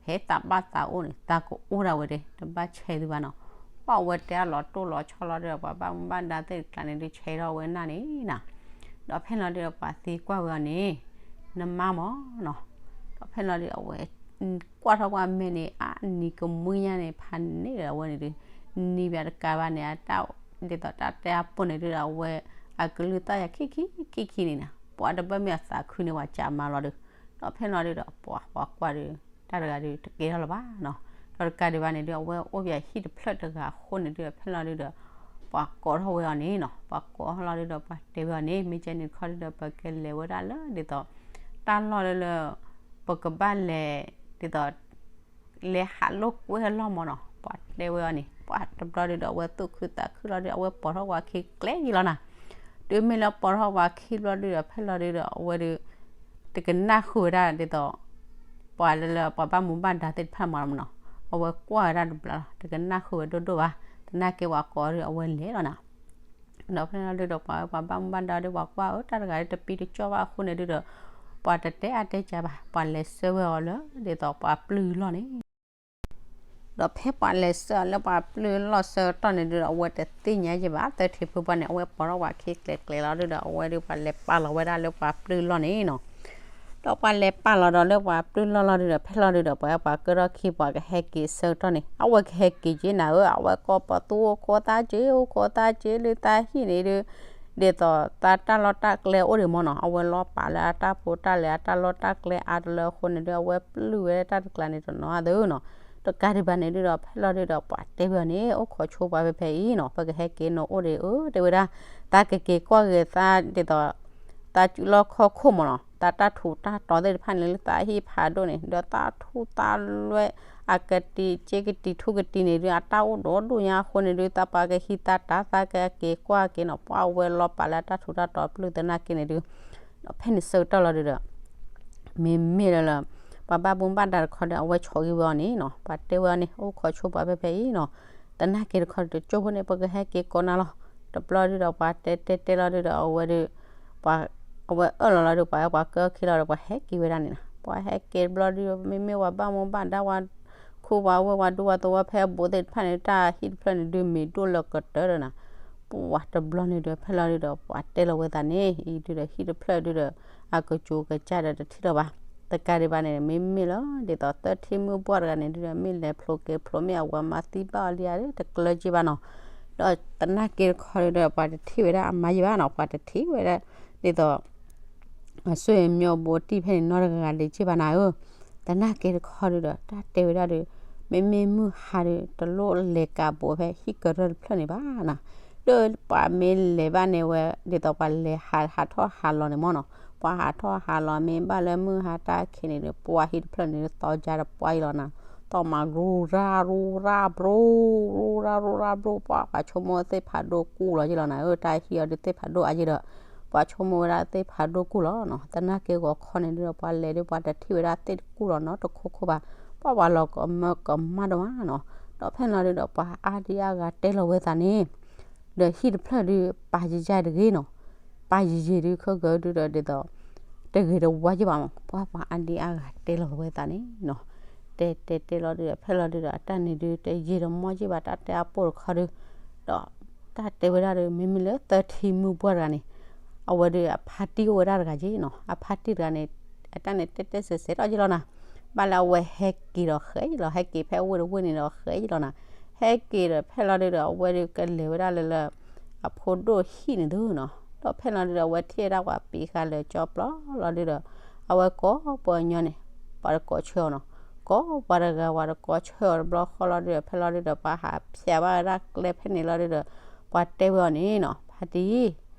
ဖဲသးဘၣ်သးအိၣ်န့ၣ် သးကအိၣ်ဒၣ်ဝဲတဲ တဘၣ်ဆဲးသုဘၣ်နီၤ. ပှၤဝဲတဲအလီၤတိၢ်လီၤဆီလီၤဒုးဒီး ပှၤဘၣ်မူဘၣ်ဒါသ့ၣ်တကျါန့ၣ်ဒုး ဆဲးထီၣ်ဝဲနၢ်န့ၣ်နၤ, ဒီးဖဲလီၤဒုးဒီး ပှၤသံကွၢ်ဝဲအီၤန့ၣ်, နမါမၢ်နီၤ, ဒီးဖဲလီၤဒုး အဝဲ ကွၢ်ထီၣ်ကွၢ်မဲာ်န့ၣ် အနံၤကမှံညါန့ၣ် ဖးန့ၢ်ဒီးအဝဲန့ၣ်ဒုး, နံၤဘၣ်တကးဘၣ်န့ၣ် အတၢ်ဒ်သိးတၢ်တဲအပူၤန့ၣ်ဒုးဒီး အဝဲ အကလုၢ်သၣ်ယၤခံခံခံခံန့ၣ်နီၤ, ပှၤတဘၣ်မ့ၢ်အသးခုန့ၣ် ပှၤကးမါလီၤဒုး, ဒီးဖဲလီၤဒုးဒီး ပှၤပှၤကွၢ်ဒုး တၢ်တဂၤဒုးတကဲထီၣ်လၢၤဘၣ်နီၤ, ဒီးတကးဒံးဘၣ်န့ၣ်ဒုး အဝဲအိၣ်ပှဲၤဟံၣ်တဖျၢၣ်တဂၤအဃိန့ၣ်ဒုး ဖဲလီၤဒုးဒီး ပှၤကိးထီၣ်ဝဲအီၤန့ၣ်နီၤ, ပှၤကိးထီၣ်လီၤဒုးဒီး ပှၤတဲဝဲအီၤန့ၣ် မ့ၢ်ကဲန့ၣ်တခီဒုးဒီး ပကလဲၤဝဲဒၣ်လၢဒ်သိး တၢ်လီၢ်လၢလၢ ပကဘၣ်လဲၤ ဒ်သိး လဲၤဟးလိာ်ကွဲအလီၢ်မၢ်နီၤ, ပှၤတဲဝဲအီၤန့ၣ် ပှၤတဘျီဒုးဒီး အဝဲသူၣ်ခုသးခုလီၤဒုး အဝဲပိာ်ထီၣ်ပှၤခံကျဲယံၤလီၤနၤ, တုၤမ့ၢ်လၢပိာ်ထီၣ်ပှၤခံဘျီဒုးဒီး ဖဲလီၤဒုးဒီး အဝဲဒုး တကနၣ်ဃုာ်ဝဲဒၣ်ဒ်သိး ပှၤလၢလၢပှၤဘၣ်မူဘၣ်ဒါသ့ၣ်တဖၣ်မၢ်နီၤ, အဝဲကွၢ်ဝဲဒၣ်တဘျီလီၤ တကနၣ်ဃုာ်ဝဲဒိၣ်ဒိၣ်ဘၣ်, သနာ်က့ပှၤကိးဒုးအဝဲလဲၤလီၤနၤ ဒီးဖဲလီၤဒုးဒီး ပှၤဝဲပှၤဘၣ်မူဘၣ်ဒါဒုး ပှၤကွၢ်အၢ တၢ်တဂၤဒုးတပံတကၠီၣ်ဘၣ်အဃိန့ၣ်ဒုးဒီး ပှၤတတဲအါတဲကၢဘၣ်, ပှၤလဲၤဆှၢဝဲအီၤလၢ ဒ်သိးပှၤပျုၢ်လီၢ်န့ၣ် ဒီးဖဲပှၤလဲၤဆှၢလၢပှၤပျုၢ်လီၢ်ဆၢကတီၢ်န့ၣ်ဒုးဒီး အဝဲတသ့ၣ်ညါယဲၢ်ဘၣ် သၢထံဖုပှၢ်န့ၣ် အဝဲပိာ်ထီၣ်ပှၤခံကျဲၤကျဲၤလီၤဒုးဒီး အဝဲဒုးပှၤလဲၤပာ်လီၤဝဲဒၣ်လၢပှၤပျုၢ်လီၢ်န့ၣ်နီၤ. ဒီးပှၤလဲၤပာ်လီၤဒီးလၢပှၤပျုၢ်လီၢ်လီၤဒုးဒီး ဖဲလီၤဒုးဒီး ပှၤပှၤကၢထီၣ်ခံပှၤကဟဲက့ၤဆၢကတီၢ်န့ၣ် အဝဲကဟဲက့ၤက့ၤနၤဧၢ အဝဲကိးပသူအိၣ်ခိးသးက့ အိၣ်ခိးသးက့လၢသးဟံၣ်န့ၣ်ဒုး ဒ်သိးသးတၢ်လီၢ်တၢ်ကျဲအိၣ်ဒံးမ့ၢ်နီၤ အဝဲလီၤပာ်လၢအတၢ်ဖိတၢ်လံၤအတၢ်လီၢ်တၢ်ကျဲအါတလၢအဃိန့ၣ်ဒုး အဝဲပျုၢ်ဝဲတၢ်တကျါန့ၣ်တနီၤအသိးနီၤ. တကးဒံးဘၣ်န့ၣ်ဒုးဒီး ဖဲလီၤဒုးဒီး ပှၤတဲဝဲအီၤန့ၣ် အိၣ်ခိးဆိပှၤဖဲဖဲအံၤနီၤ ပကဟဲက့ၤနအိၣ်ဒံးဧၢ တဲဝဲဒၣ် သးကက့ၤကွၢ်ဂ့ၤသးဒ်သိး သးစုလီၢ်ခီၣ်ခိၣ်မ့ၢ်နီၤ သးတၢ်ထူးတၢ်တီၤသ့ၣ်တဖၣ်န့ၣ် လၢသးဟံၣ်ဖးဒိၣ်န့ၣ် ဒီးသးထူးသးလွဲ အကတံၤစ့ကတံၤထူကတံၤန့ၣ်ဒုး အတၢ်အိၣ်ဒီးဒိၣ်ညါအဃိန့ၣ်ဒုး သးပှၤကဟံးသးတၢ် သးကက့ၤကွၢ်က့ၤနီၤ ပှၤအဝဲလီၤပာ်လၢအတၢ်ထူးတၢ်တီၤပျုၢ်သနာ်က့န့ၣ်ဒုး ဒီးဖဲန့ၣ်ဆၢကတီၢ်လီၤဒုးဒီး မ့မ့ၢ်လၢလၢ ပှၤဘၣ်မူဘၣ်ဒါတခီဒီး အဝဲဆိးက့ၤဝဲအီၤန့ၣ်နီၤ ပှၤတဲဝဲအီၤန့ၣ် အိၣ်ခိးဆိပှၤဖဲဖဲအံၤနီၤ သနာ်က့တခီဒီး ကၠိဖိန့ၣ် ပကဟဲက့ၤကိးနၤလီၤ တဘျီဒုးဒီး ပှၤတဲတဲတဲလီၤဒုးဒီး အဝဲဒုး ပှၤ အဝဲအၢၣ်လီၤလီၤဒုး ပှၤအၢပှၤကၢခံလီၤဒီး ပှၤဟဲက့ၤဝဲဒၣ်န့ၣ်နီၤ ပှၤဟဲက့ၤတဘျီဒုး မ့မ့ၢ်ပှၤဘၣ်မူဘၣ်ဒါ ပှၤခူပှၤဝဲၢ်ပှၤဒူပှၤသဝီဖဲအဘူးသ့ၣ်တဖၣ်န့ၣ် တၢ်ဟံၣ်တဖျၢၣ်န့ၣ်ဒုး မ့ၢ်ဒိၣ်လၢကတၢၢ်ဒီးနၤ ပှၤတဘျီန့ၣ်ဒုး ဖဲလီၤဒုးဒီး ပှၤတဲလီၤဝဲသးန့ၣ် အံၤဒုးဒီး ဟံၣ်တဖျၢၣ်ဒုးဒီး အကစူၤကစၢ်ဒီးတထံၣ်လီၤဘၣ် တကးဒံးဘၣ်န့ၣ် မ့မ့ၢ်လၢ ဒ်သိးသၢထံမုၢ်ပှၢ်တဂၤန့ၣ်ဒုးဒီး မ့ၢ်လဲၤဖျိက့ၤဖျိ မ့ၢ်အဝဲမၤသံဘၣ်အီၤလံဧါ တကျၢၤက့ဘၣ်နီၤ ဒီးသနာ်က့တခီဒုးဒီး ပှၤတထံၣ်ဝဲဒၣ်အမါယံၤဘၣ်နီၤ ပှၤတထံၣ်ဝဲဒၣ် ဒ်သိး အဆွေမျိုးဘူးတံၢ်ဖဲန့ၣ်နီတဂၤဂၤဒံးက့ဘၣ်နၤဧၢ, သနာ်က့တခီဒုးဒီး တၢ်တဲဝဲဒၣ်ဒီး မ့မ့ၢ်မုၢ်ဟါဒီး တလိၣ်လဲၤကးဘူးဖဲဟံၣ်ကရၢၢ်တဖျၢၣ်န့ၣ်ဘၣ်နၤ, ဒီးပှၤမ့ၢ်လဲၤဘၣ်န့ၣ်ဝဲ ဒ်သိးပှၤလဲၤဟးဟးထီၣ်ဟးလီၤန့ၣ်မ့ၢ်နီၤ, ပှၤဟးထီၣ်ဟးလီၤမ့ၢ်ဘၣ်လၢမုၢ်ဟါတၢ်ခံးန့ၣ်ဒီး ပှၤဟံၣ်တဖျၢၣ်န့ၣ်ဒီး သီကါတပှၢ်အံၤလီၤနၤ, သီၣ်မၤရူရၣ်ရူရၣ်ဘြူ ရူရၣ်ရူရၣ်ဘြူ ပှၤပှၤဆိကမိၣ်သ့ၣ်ဖးဒိၣ်ကူၣ်လီၤယ့ၣ်လီၤနၤဧၢ, တၢ်ဟံၣ်အီၤဒုးသ့ၣ်ဖးဒိၣ်အါယ့ၣ်ဒီး ပှၤဆိကမိၣ်ဝဲဒၣ်သ့ၣ်ဖးဒိၣ်ကူၣ်လီၤနီၤ, သနာ်က့ဂီၤခီန့ၣ်ဒုးဒီး ပှၤလဲၤဒုးပှၤတထံၣ်ဝဲဒၣ်သ့ၣ်တကူၣ်လီၤနီတခိၣ်ခိၣ်ဘၣ်, ပှၤပှၤလီၤကမၢကမၣ်ဒိၣ်မးနီၤ, ဒီးဖဲလီၤဒုးဒီးပှၤအါဒံအါဂၤတဲလီၤဝဲသးန့ၣ် ဒီးဟံၣ်တဖျၢၣ်ဒုး ပာ်ယံာ်ယံာ်တဂ့ၤနီၤ, ပာ်ယံာ်ယံာ်ဒုးခဲကၢဒုးဒီးဒ်သိး တဂ့ၤတဝါယ့ၣ်ဘၣ်မး, ပှၤပှၤအါဒံအါဂၤတဲလီၤဝဲသးန့ၣ်နီၤ, တဲတဲတဲလီၤဒုးဒီး ဖဲလီၤဒုးဒီး အတၢ်န့ၣ်ဒုး တယံာ်တမီၢ်ယ့ၣ်ဘၣ် တၢ်တဲအပိၢ်တခီဒုး, ဒီးတၢ်တဲဝဲဒၣ်ဒီး မ့မ့ၢ်လၢသၢထံမုၢ်ပှၢ်တဂၤန့ၣ် အဝဲဒုးအဖါတံၢ်အိၣ်ဝဲဒၣ်တဂၤယ့ၣ်နီၤ, အဖါတံၢ်တဂၤန့ၣ် အတၢ်န့ၣ်တဲတဲစဲးစဲးထီၣ်ယ့ၣ်လီၤနၤ, ဘၣ်လၢအဝဲဟဲက့ၤဒီးဃဲယ့ၣ်လီၤ, ဟဲက့ၤဖဲအဝ့ၢ်တဝ့ၢ်န့ၣ်ဒီးဃဲယ့ၣ်လီၤနၤ, ဟဲက့ၤဒီးဖဲလီၤဒုးဒီး အဝဲဒုးကလဲၤဝဲဒၣ်လၢလၢ အဖိဒိၣ်ဟံၣ်န့ၣ်သုနီၤ, ဒီးဖဲလီၤဒုးဒီး အဝဲထံၣ်ဝဲဒၣ်ပှၤပံးဃာ်လၢာ်ကၠီပျီလီၤဒုးဒီး အဝဲကိးပှၤကညီန့ၣ် ပှၤတကိးဆၢအီၤနီၤ, ကိးပှၤတဂၤ ပှၤတကိးဆၢအီၤတဘျီဃီလီၤဒုးဒီး ဖဲလီၤဒုးဒီး ပှၤဟးဖျါဘၣ်ဝဲဒၣ်ကျဲဖဲန့ၣ်လီၤဒုးဒီး ပှၤတဲဝဲအီၤန့ၣ်နီၤ, ဖါတံၢ်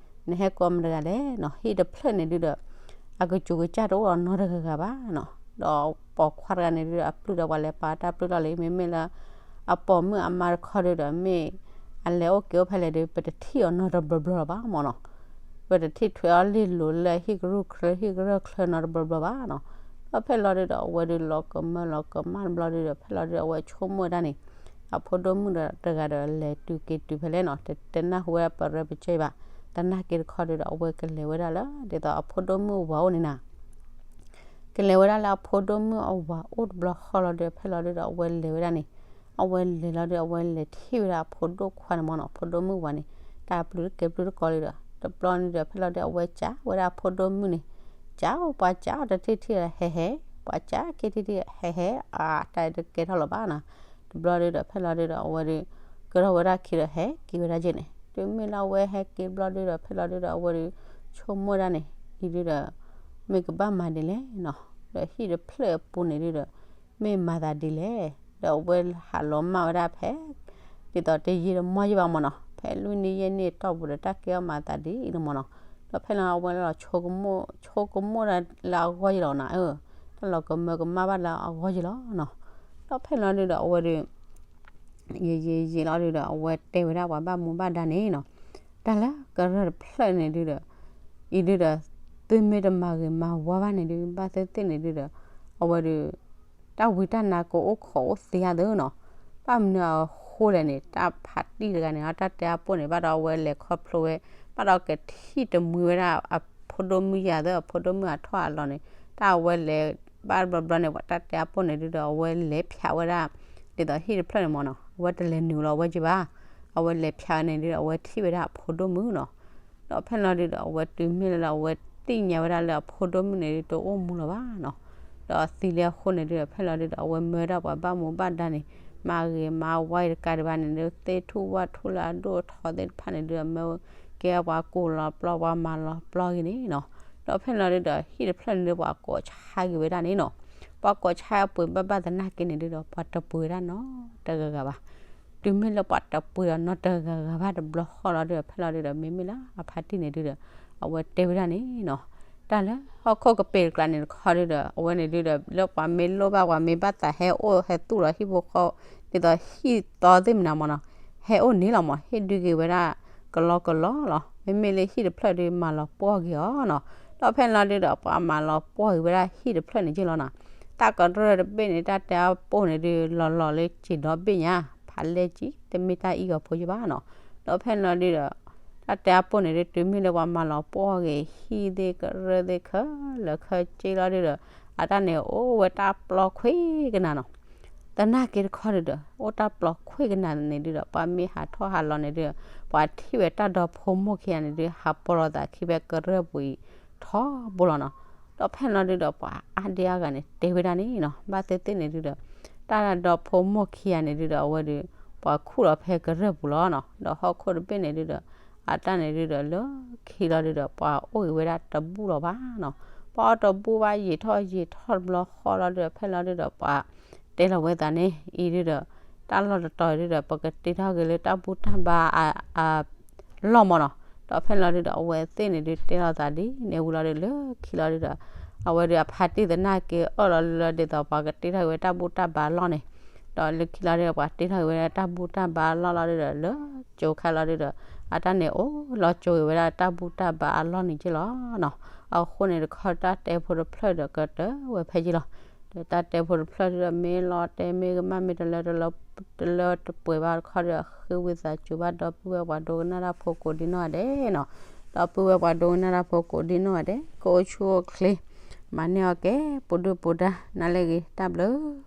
နဟဲကိးမတဂၤလဲၣ်နီၤ, ဟံၣ်တဖျၢၣ်န့ၣ်ဒုးဒီး အကစူၤကစၢ်တအိၣ်ဒီးနီတဂၤဂၤဘၣ်နီၤ, ဒီးပိာ်ခွါတဂၤန့ၣ်ဒုးဒီး အပျုၢ်ဒီးပှၤလဲၤပာ်တၢ်ပျုၢ်လီၤလံ, မ့မ့ၢ်လၢ အပိာ်မုၣ်အမါတခီဒုးဒီး မ့ၢ်အလဲၤအိၣ်က့ၤအိၣ်ဖဲလဲၣ်ဒုး ပတထံၣ်အီၤနီတဘျီဘျီလၢၤဘၣ်မ့ၢ်နီၤ, ပတထံၣ်ထွဲအီၤလ့ၢ်လိၤလၢဟံၣ်ကရူၢ်ချၢ ဟံၣ်ကရၢၢ်ချၢနီတဘျီဘျီဘၣ်နီၤ, ဒီးဖဲလီၤဒုးဒီး အဝဲဒုးလီၤကမၢလီၤကမၣ်တဘျီဒုးဒီး ဖဲလီၤဒုးဒီး အဝဲဆိကမိၣ်ဝဲဒၣ်န့ၣ် အဖိဒိၣ်မုၣ်ဒီးတဂၤဒီးလဲၤတုၤက့ၤတုၤဖဲလဲၣ်နီၤ, တနၢ်ဟူဝဲဒၣ်ပရၢပကၢဘၣ်, သနာ်က့တခီဒုးဒီး အဝဲကလဲၤဝဲဒၣ်လၢ ဒ်သိးအဖိဒိၣ်မုၣ်အဝၤအိၣ်န့ၣ်နၤ ကလဲၤဝဲဒၣ်လၢအဖိဒိၣ်မုၣ်အဝၤအိၣ်တဘျီဃီလီၤဒုး ဖဲလီၤဒုးဒီး အဝဲလဲၤဝဲဒၣ်န့ၣ်, အဝဲလဲၤလီၤဒုး အဝဲလဲၤထံၣ်ဝဲဒၣ်အဖိဒိၣ်ခွါန့ၣ်မ့ၢ်နီၤ, အဖိဒိၣ်မုၣ်ဝၤန့ၣ် တၢ်ပျုၤတကဲပျုၤတကီလံဒီး တဘျီန့ၣ်ဒီး ဖဲလီၤဒုး အဝဲစံးဝဲဒၣ်အဖိဒိၣ်မုၣ်န့ၣ်, စံးပှၤစံးအီၤတထံၣ်ထံၣ်ဒီး ဟဲဟဲ, ပှၤစံးခံထံၣ်ထံၣ်ဒီး ဟဲဟဲ, အတၢ်တကဲထီၣ်လၢၤဘၣ်နီၤ, တဘျီဒုးဒီး ဖဲလီၤဒုးဒီး အဝဲဒုး ကထီၣ်ဝဲဒၣ်ခံဒီး ဟဲက့ၤဝဲဒၣ်က့န့ၣ်, တုၤမ့ၢ်လၢအဝဲဟဲက့ၤတဘျီဒုးဒီး ဖဲလီၤဒုးဒီး အဝဲဒုး ဆိကမိၣ်ဒၣ်န့ၣ်, အံၤဒုးဒီး မ့ၢ်ကဘၣ်မၤဒ်လဲၣ်နီၤ, ဒီးဟံၣ်တဖျၢၣ်အပူၤန့ၣ်ဒုးဒီး မ့ၢ်မၤသးဒ်လဲၣ်, ဒီးအဝဲဟးလီၤမၢ်ဝဲဒၣ်ဖဲ ဒ်သိးတယံာ်တမီၢ်ယ့ၣ်ဘၣ်မ့ၢ်နီၤ, ဖဲလွံၢ်နံၣ်ယဲၢ်နံၣ်တီၢ်ပူၤဒီး တၢ်ကဲအီၤမၤသးဒ်အံၤလီၤမ့ၢ်နီၤ, ဒီးဖဲလီၤအဝဲလီၤ ဆိကမိၣ်ဒၣ်လၢအဂီၢ်ယ့ၣ်လီၤနၤ, တၢ်လီၤကမၢကမၣ်ဘၣ်လၢအဂီၢ်ယ့ၣ်လီၤနီၤ, ဒီးဖဲလီၤဒုးဒီး အဝဲဒုး ယံာ်ယံာ်ယံာ်လီၤဒုးဒီး အဝဲတဲဝဲဒၣ်ပှၤဘၣ်မူဘၣ်ဒါန့ၣ်နီၤ, တၢ်လၢကရၢၢ်တဖျၢၣ်န့ၣ်ဒုးဒီး အံၤဒုးဒီး သုမ့ၢ်တမၤဂ့ၤမၤဝါဘၣ်န့ၣ်ဒုး ဘၣ်သ့ၣ်သ့ၣ်န့ၣ်ဒုးဒီး အဝဲဒုး တၢ်ဝံတၢ်နါကအိၣ်ခိးအိၣ်သ့ဧါသ့နီၤ, ဘၣ်မနုၤအဃိလဲၣ်န့ၣ် တၢ်ဖးတံၢ်တဂၤန့ၣ် အတၢ်တဲအပိၢ်န့ၣ် ဘၣ်ဒီးအဝဲလဲၤခီဖျိဝဲ ဘၣ်ဒီးကထံၣ်တမှံဝဲဒၣ်အဖိဒိၣ်မုၣ်ယၤသ့ အဖိဒိၣ်မုၣ်အထီၣ်အလီၤန့ၣ် တၢ်အဝဲလဲၤ ဘၣ်တဘျီဘျီန့ၣ် တၢ်တဲအပိၢ်န့ၣ်ဒုးဒီး အဝဲလဲၤဖျါဝဲဒၣ် ဒ်သိးဟံၣ်တဖျၢၣ်န့ၣ်မ့ၢ်နီၤ အဝဲတလဲၤနုာ်လီၤဝဲက့ၤဘၣ်, အဝဲလဲၤဖျါန့ၣ်ဒုး အဝဲထံၣ်ဝဲဒၣ်အဖိဒိၣ်မုၣ်နီၤ. ဒီးဖဲလီၤဒုးဒီး အဝဲတုၤမ့ၢ်လၢလၢ အဝဲသ့ၣ်ညါဝဲဒၣ်လၢအဖိဒိၣ်မုၣ်န့ၣ်ဒုး တအိၣ်မူလၢၤဘၣ်နီၤ. ဒီးသံလံအဃိန့ၣ်ဒုးဒီး ဖဲလီၤဒုးဒီး အဝဲမၢဒၣ်ပှၤဘၣ်မူဘၣ်ဒါန့ၣ် မၤဂ့ၤမၤဝါအံၤတကးဒံးဘၣ်န့ၣ်ဒုး သ့ၣ်ထူၣ်ဝၣ်ထူၣ်လၢအဒိၣ်အထီသ့ၣ်တဖၣ်န့ၣ်ဒုးဒီး မၢကဲပှၤကူၣ်လီၤပျီ ပှၤမၤလီၤပျီဂ့ၤန့ၣ်နီၤ. ဒီးဖဲလီၤဒုးဒီး ဟံၣ်တဖျၢၣ်န့ၣ်ဒုး ပှၤကိးဆါက့ၤဝဲဒၣ်န့ၣ်နီၤ. ပှၤကိးဆါအပှ့ၤဘၣ်ဘၣ်သနာ်က့န့ၣ်ဒုးဒီး ပှၤတပှ့ၤဝဲဒၣ်နီတဂၤဂၤဘၣ်. တုၤမ့ၢ်လၢပှၤတပှ့ၤဒီးနီတဂၤဂၤဘၣ်တဘျီဃီလီၤဒုးဒီး ဖဲလီၤဒုးဒီး မ့မ့ၢ်လၢအဖါတံၢ်န့ၣ်ဒုးဒီး အဝဲတဲဝဲဒၣ်န့ၣ်နီၤ, တၢ်လၢဟီၣ်ခိၣ်ကပ့ၤတကျါန့ၣ်တခီဒုးဒီး အဝဲန့ၣ်ဒုးဒီး လၢပှၤမ့ၢ်လိၣ်ဘၣ် ပှၤမ့ၢ်ဘၣ်သးဟဲအိၣ်ဟဲသူၣ်လီၤဟံၣ်ဖိဃီ ဒ်သိးဟံၣ်သီသ့ၣ်မနုၤမ့ၢ်နီၤ, ဟဲအိၣ်န့ၣ်လီၤမး ဟ့ၣ်ဒုးက့ၤဝဲဒၣ်ကလီကလီလီၤ. မ့မ့ၢ်လၢဟံၣ်တဖျၢၣ်ဒုးမၤလီၤပှီၢ်က့ၤအီၤနီၤ. ဒီးဖဲန့ၣ်လီၤဒုးဒီး ပှၤမၤလီၤပှီၢ်က့ၤဝဲဒၣ်ဟံၣ်တဖျၢၣ်န့ၣ်က့လီၤနီၤ. တၢ်ကရၢၢ်တဘ့ၣ်န့ၣ် တၢ်တဲအပိၢ်န့ၣ်ဒုးလီၤလီၤလၢစ့ဒီဘ့ၣ်ညါ ဖးလဲၢ်ကံ တမ့ၢ်တၢ်အံၣ်ဂီၤဖိယဘၣ်နီၤ. ဒီးဖဲန့ၣ်လီၤဒုးဒီး တၢ်တဲအပိၢ်န့ၣ်ဒုး တုၤမ့ၢ်လၢပှၤမၤလီၤပှီၢ်က့ၤ ဟံၣ်သ့ၣ်ကရၢၢ်သ့ၣ်ခဲလၢာ်ခဲဆ့လီၤဒုးဒီး အတၢ်န့ၣ်အိၣ်ဝဲတၢ်ပျီခွံကနၤနီၤ. သနာ်က့တခီဒုးဒီး အိၣ်တၢ်ပျီခွံကနၤန့ၣ်ဒုးဒီး ပှၤမ့ၢ်ဟးထီၣ်ဟးလီၤန့ၣ်ဒုး ပှၤထံၣ်ဝဲတၢ်ဒီဖိမိၢ်ခံဂၤန့ၣ်ဒုး ဟးပိာ်လိာ်သးခံဖဲကရၢၢ်ပူၤအံၤထီဘိလီၤနီၤ. ဒီးဖဲန့ၣ်လီၤဒုးဒီး ပှၤအါဒံအါဂၤန့ၣ် တဲဝဲဒၣ်န့ၣ်နီၤ ဘၣ်သ့ၣ်သ့ၣ်န့ၣ်ဒုးဒီး တၢ်ဒီဖိမိၢ်ခံဂၤန့ၣ်ဒုးဒီး အဝဲဒုး ပှၤခူၣ်လီၤဖဲကရၢၢ်ပူၤလီၤနီၤ. ဒီးဟီၣ်ခိၣ်တဘ့ၣ်န့ၣ်ဒုးဒီး အတၢ်န့ၣ်ဒုးဒီး လၢခံလီၤဒုးဒီး ပှၤအိၣ်ဂ့ၤဝဲဒၣ်တဘူၣ်လီၤဘၣ်နီၤ. ပှၤအိၣ်တဘူၣ်ဘၣ် ယံာ်ထီၣ်ယံာ်ထီၣ်တဘျီဃီလီၤဒုးဒီး ဖဲလီၤဒုးဒီး ပှၤတဲလီၤဝဲသးန့ၣ် အံၤဒုးဒီး တၢ်လီၢ်တတီၤဒုးဒီး ပကတ့ထီၣ်က့ၤလၢတၢ်ဘူၣ်တၢ်ဘါအ လီၢ်မ့ၢ်နီၤ. ဒီးဖဲန့ၣ်လီၤဒုးဒီး အဝဲသ့ၣ်န့ၣ်ဒုးတဲလိာ်သးဒ်န့ၣ်ဝံၤလီၤဒုး လၢခံလီၤဒုးဒီး အဝဲဒုးအဖါတံၢ်သနာ်က့အၢၣ်လီၤလၢဒ်သိးပှၤကတ့ထီၣ်က့ၤဝဲတၢ်ဘူၣ်တၢ်ဘါအလီၢ်န့ၣ်, ဒီးလၢခံလီၤဒုးဒီး ပှၤတ့ထီၣ်က့ၤဝဲဒၣ်တၢ်ဘူၣ်တၢ်ဘါအလီၢ်လီၤဒုးဒီး လၢကၠိခါလီၤဒုးဒီး အတၢ်န့ၣ်အိၣ်လီၤကၠိက့ၤဝဲဒၣ်တၢ်ဘူၣ်တၢ်ဘါအလီၢ်န့ၣ်က့လီၤနီၤ. အဃိန့ၣ်တခီ တၢ်တဲဖိတဖျၢၣ်ဒီးကတၢၢ်ဝဲဖဲယံၤလီၤ. ဒီးတၢ်တဲဖိတဖျၢၣ်ဒုးဒီး မ့ၢ်လီၤတဲမ့ၢ်ကမၣ်မ့ၢ်တလၢတလၢ တလၢတပှဲၤဘၣ်တခီဒီး ဃ့ဝံသးစူၤဘၣ်ဒီပုၢ်ဝဲၢ်ပှၤ ဒိကနၣ်တၢ်ဖိကိးဒံနီၢ်ဂၤဒဲးနီၤ. ဒီပုၢ်ဝဲၢ်ပှၤ ဒိကနၣ်တၢ်ဖိကိးဒံနီၢ်ဂၤဒဲး ကအိၣ်ဆူၣ်အိၣ်ချ့ မၤန့ၢ်အီၤကဲ ပူၤဒုၣ်ပူၤဒါ နၤလၢအဂ့ၤ တၢ်ဘျုး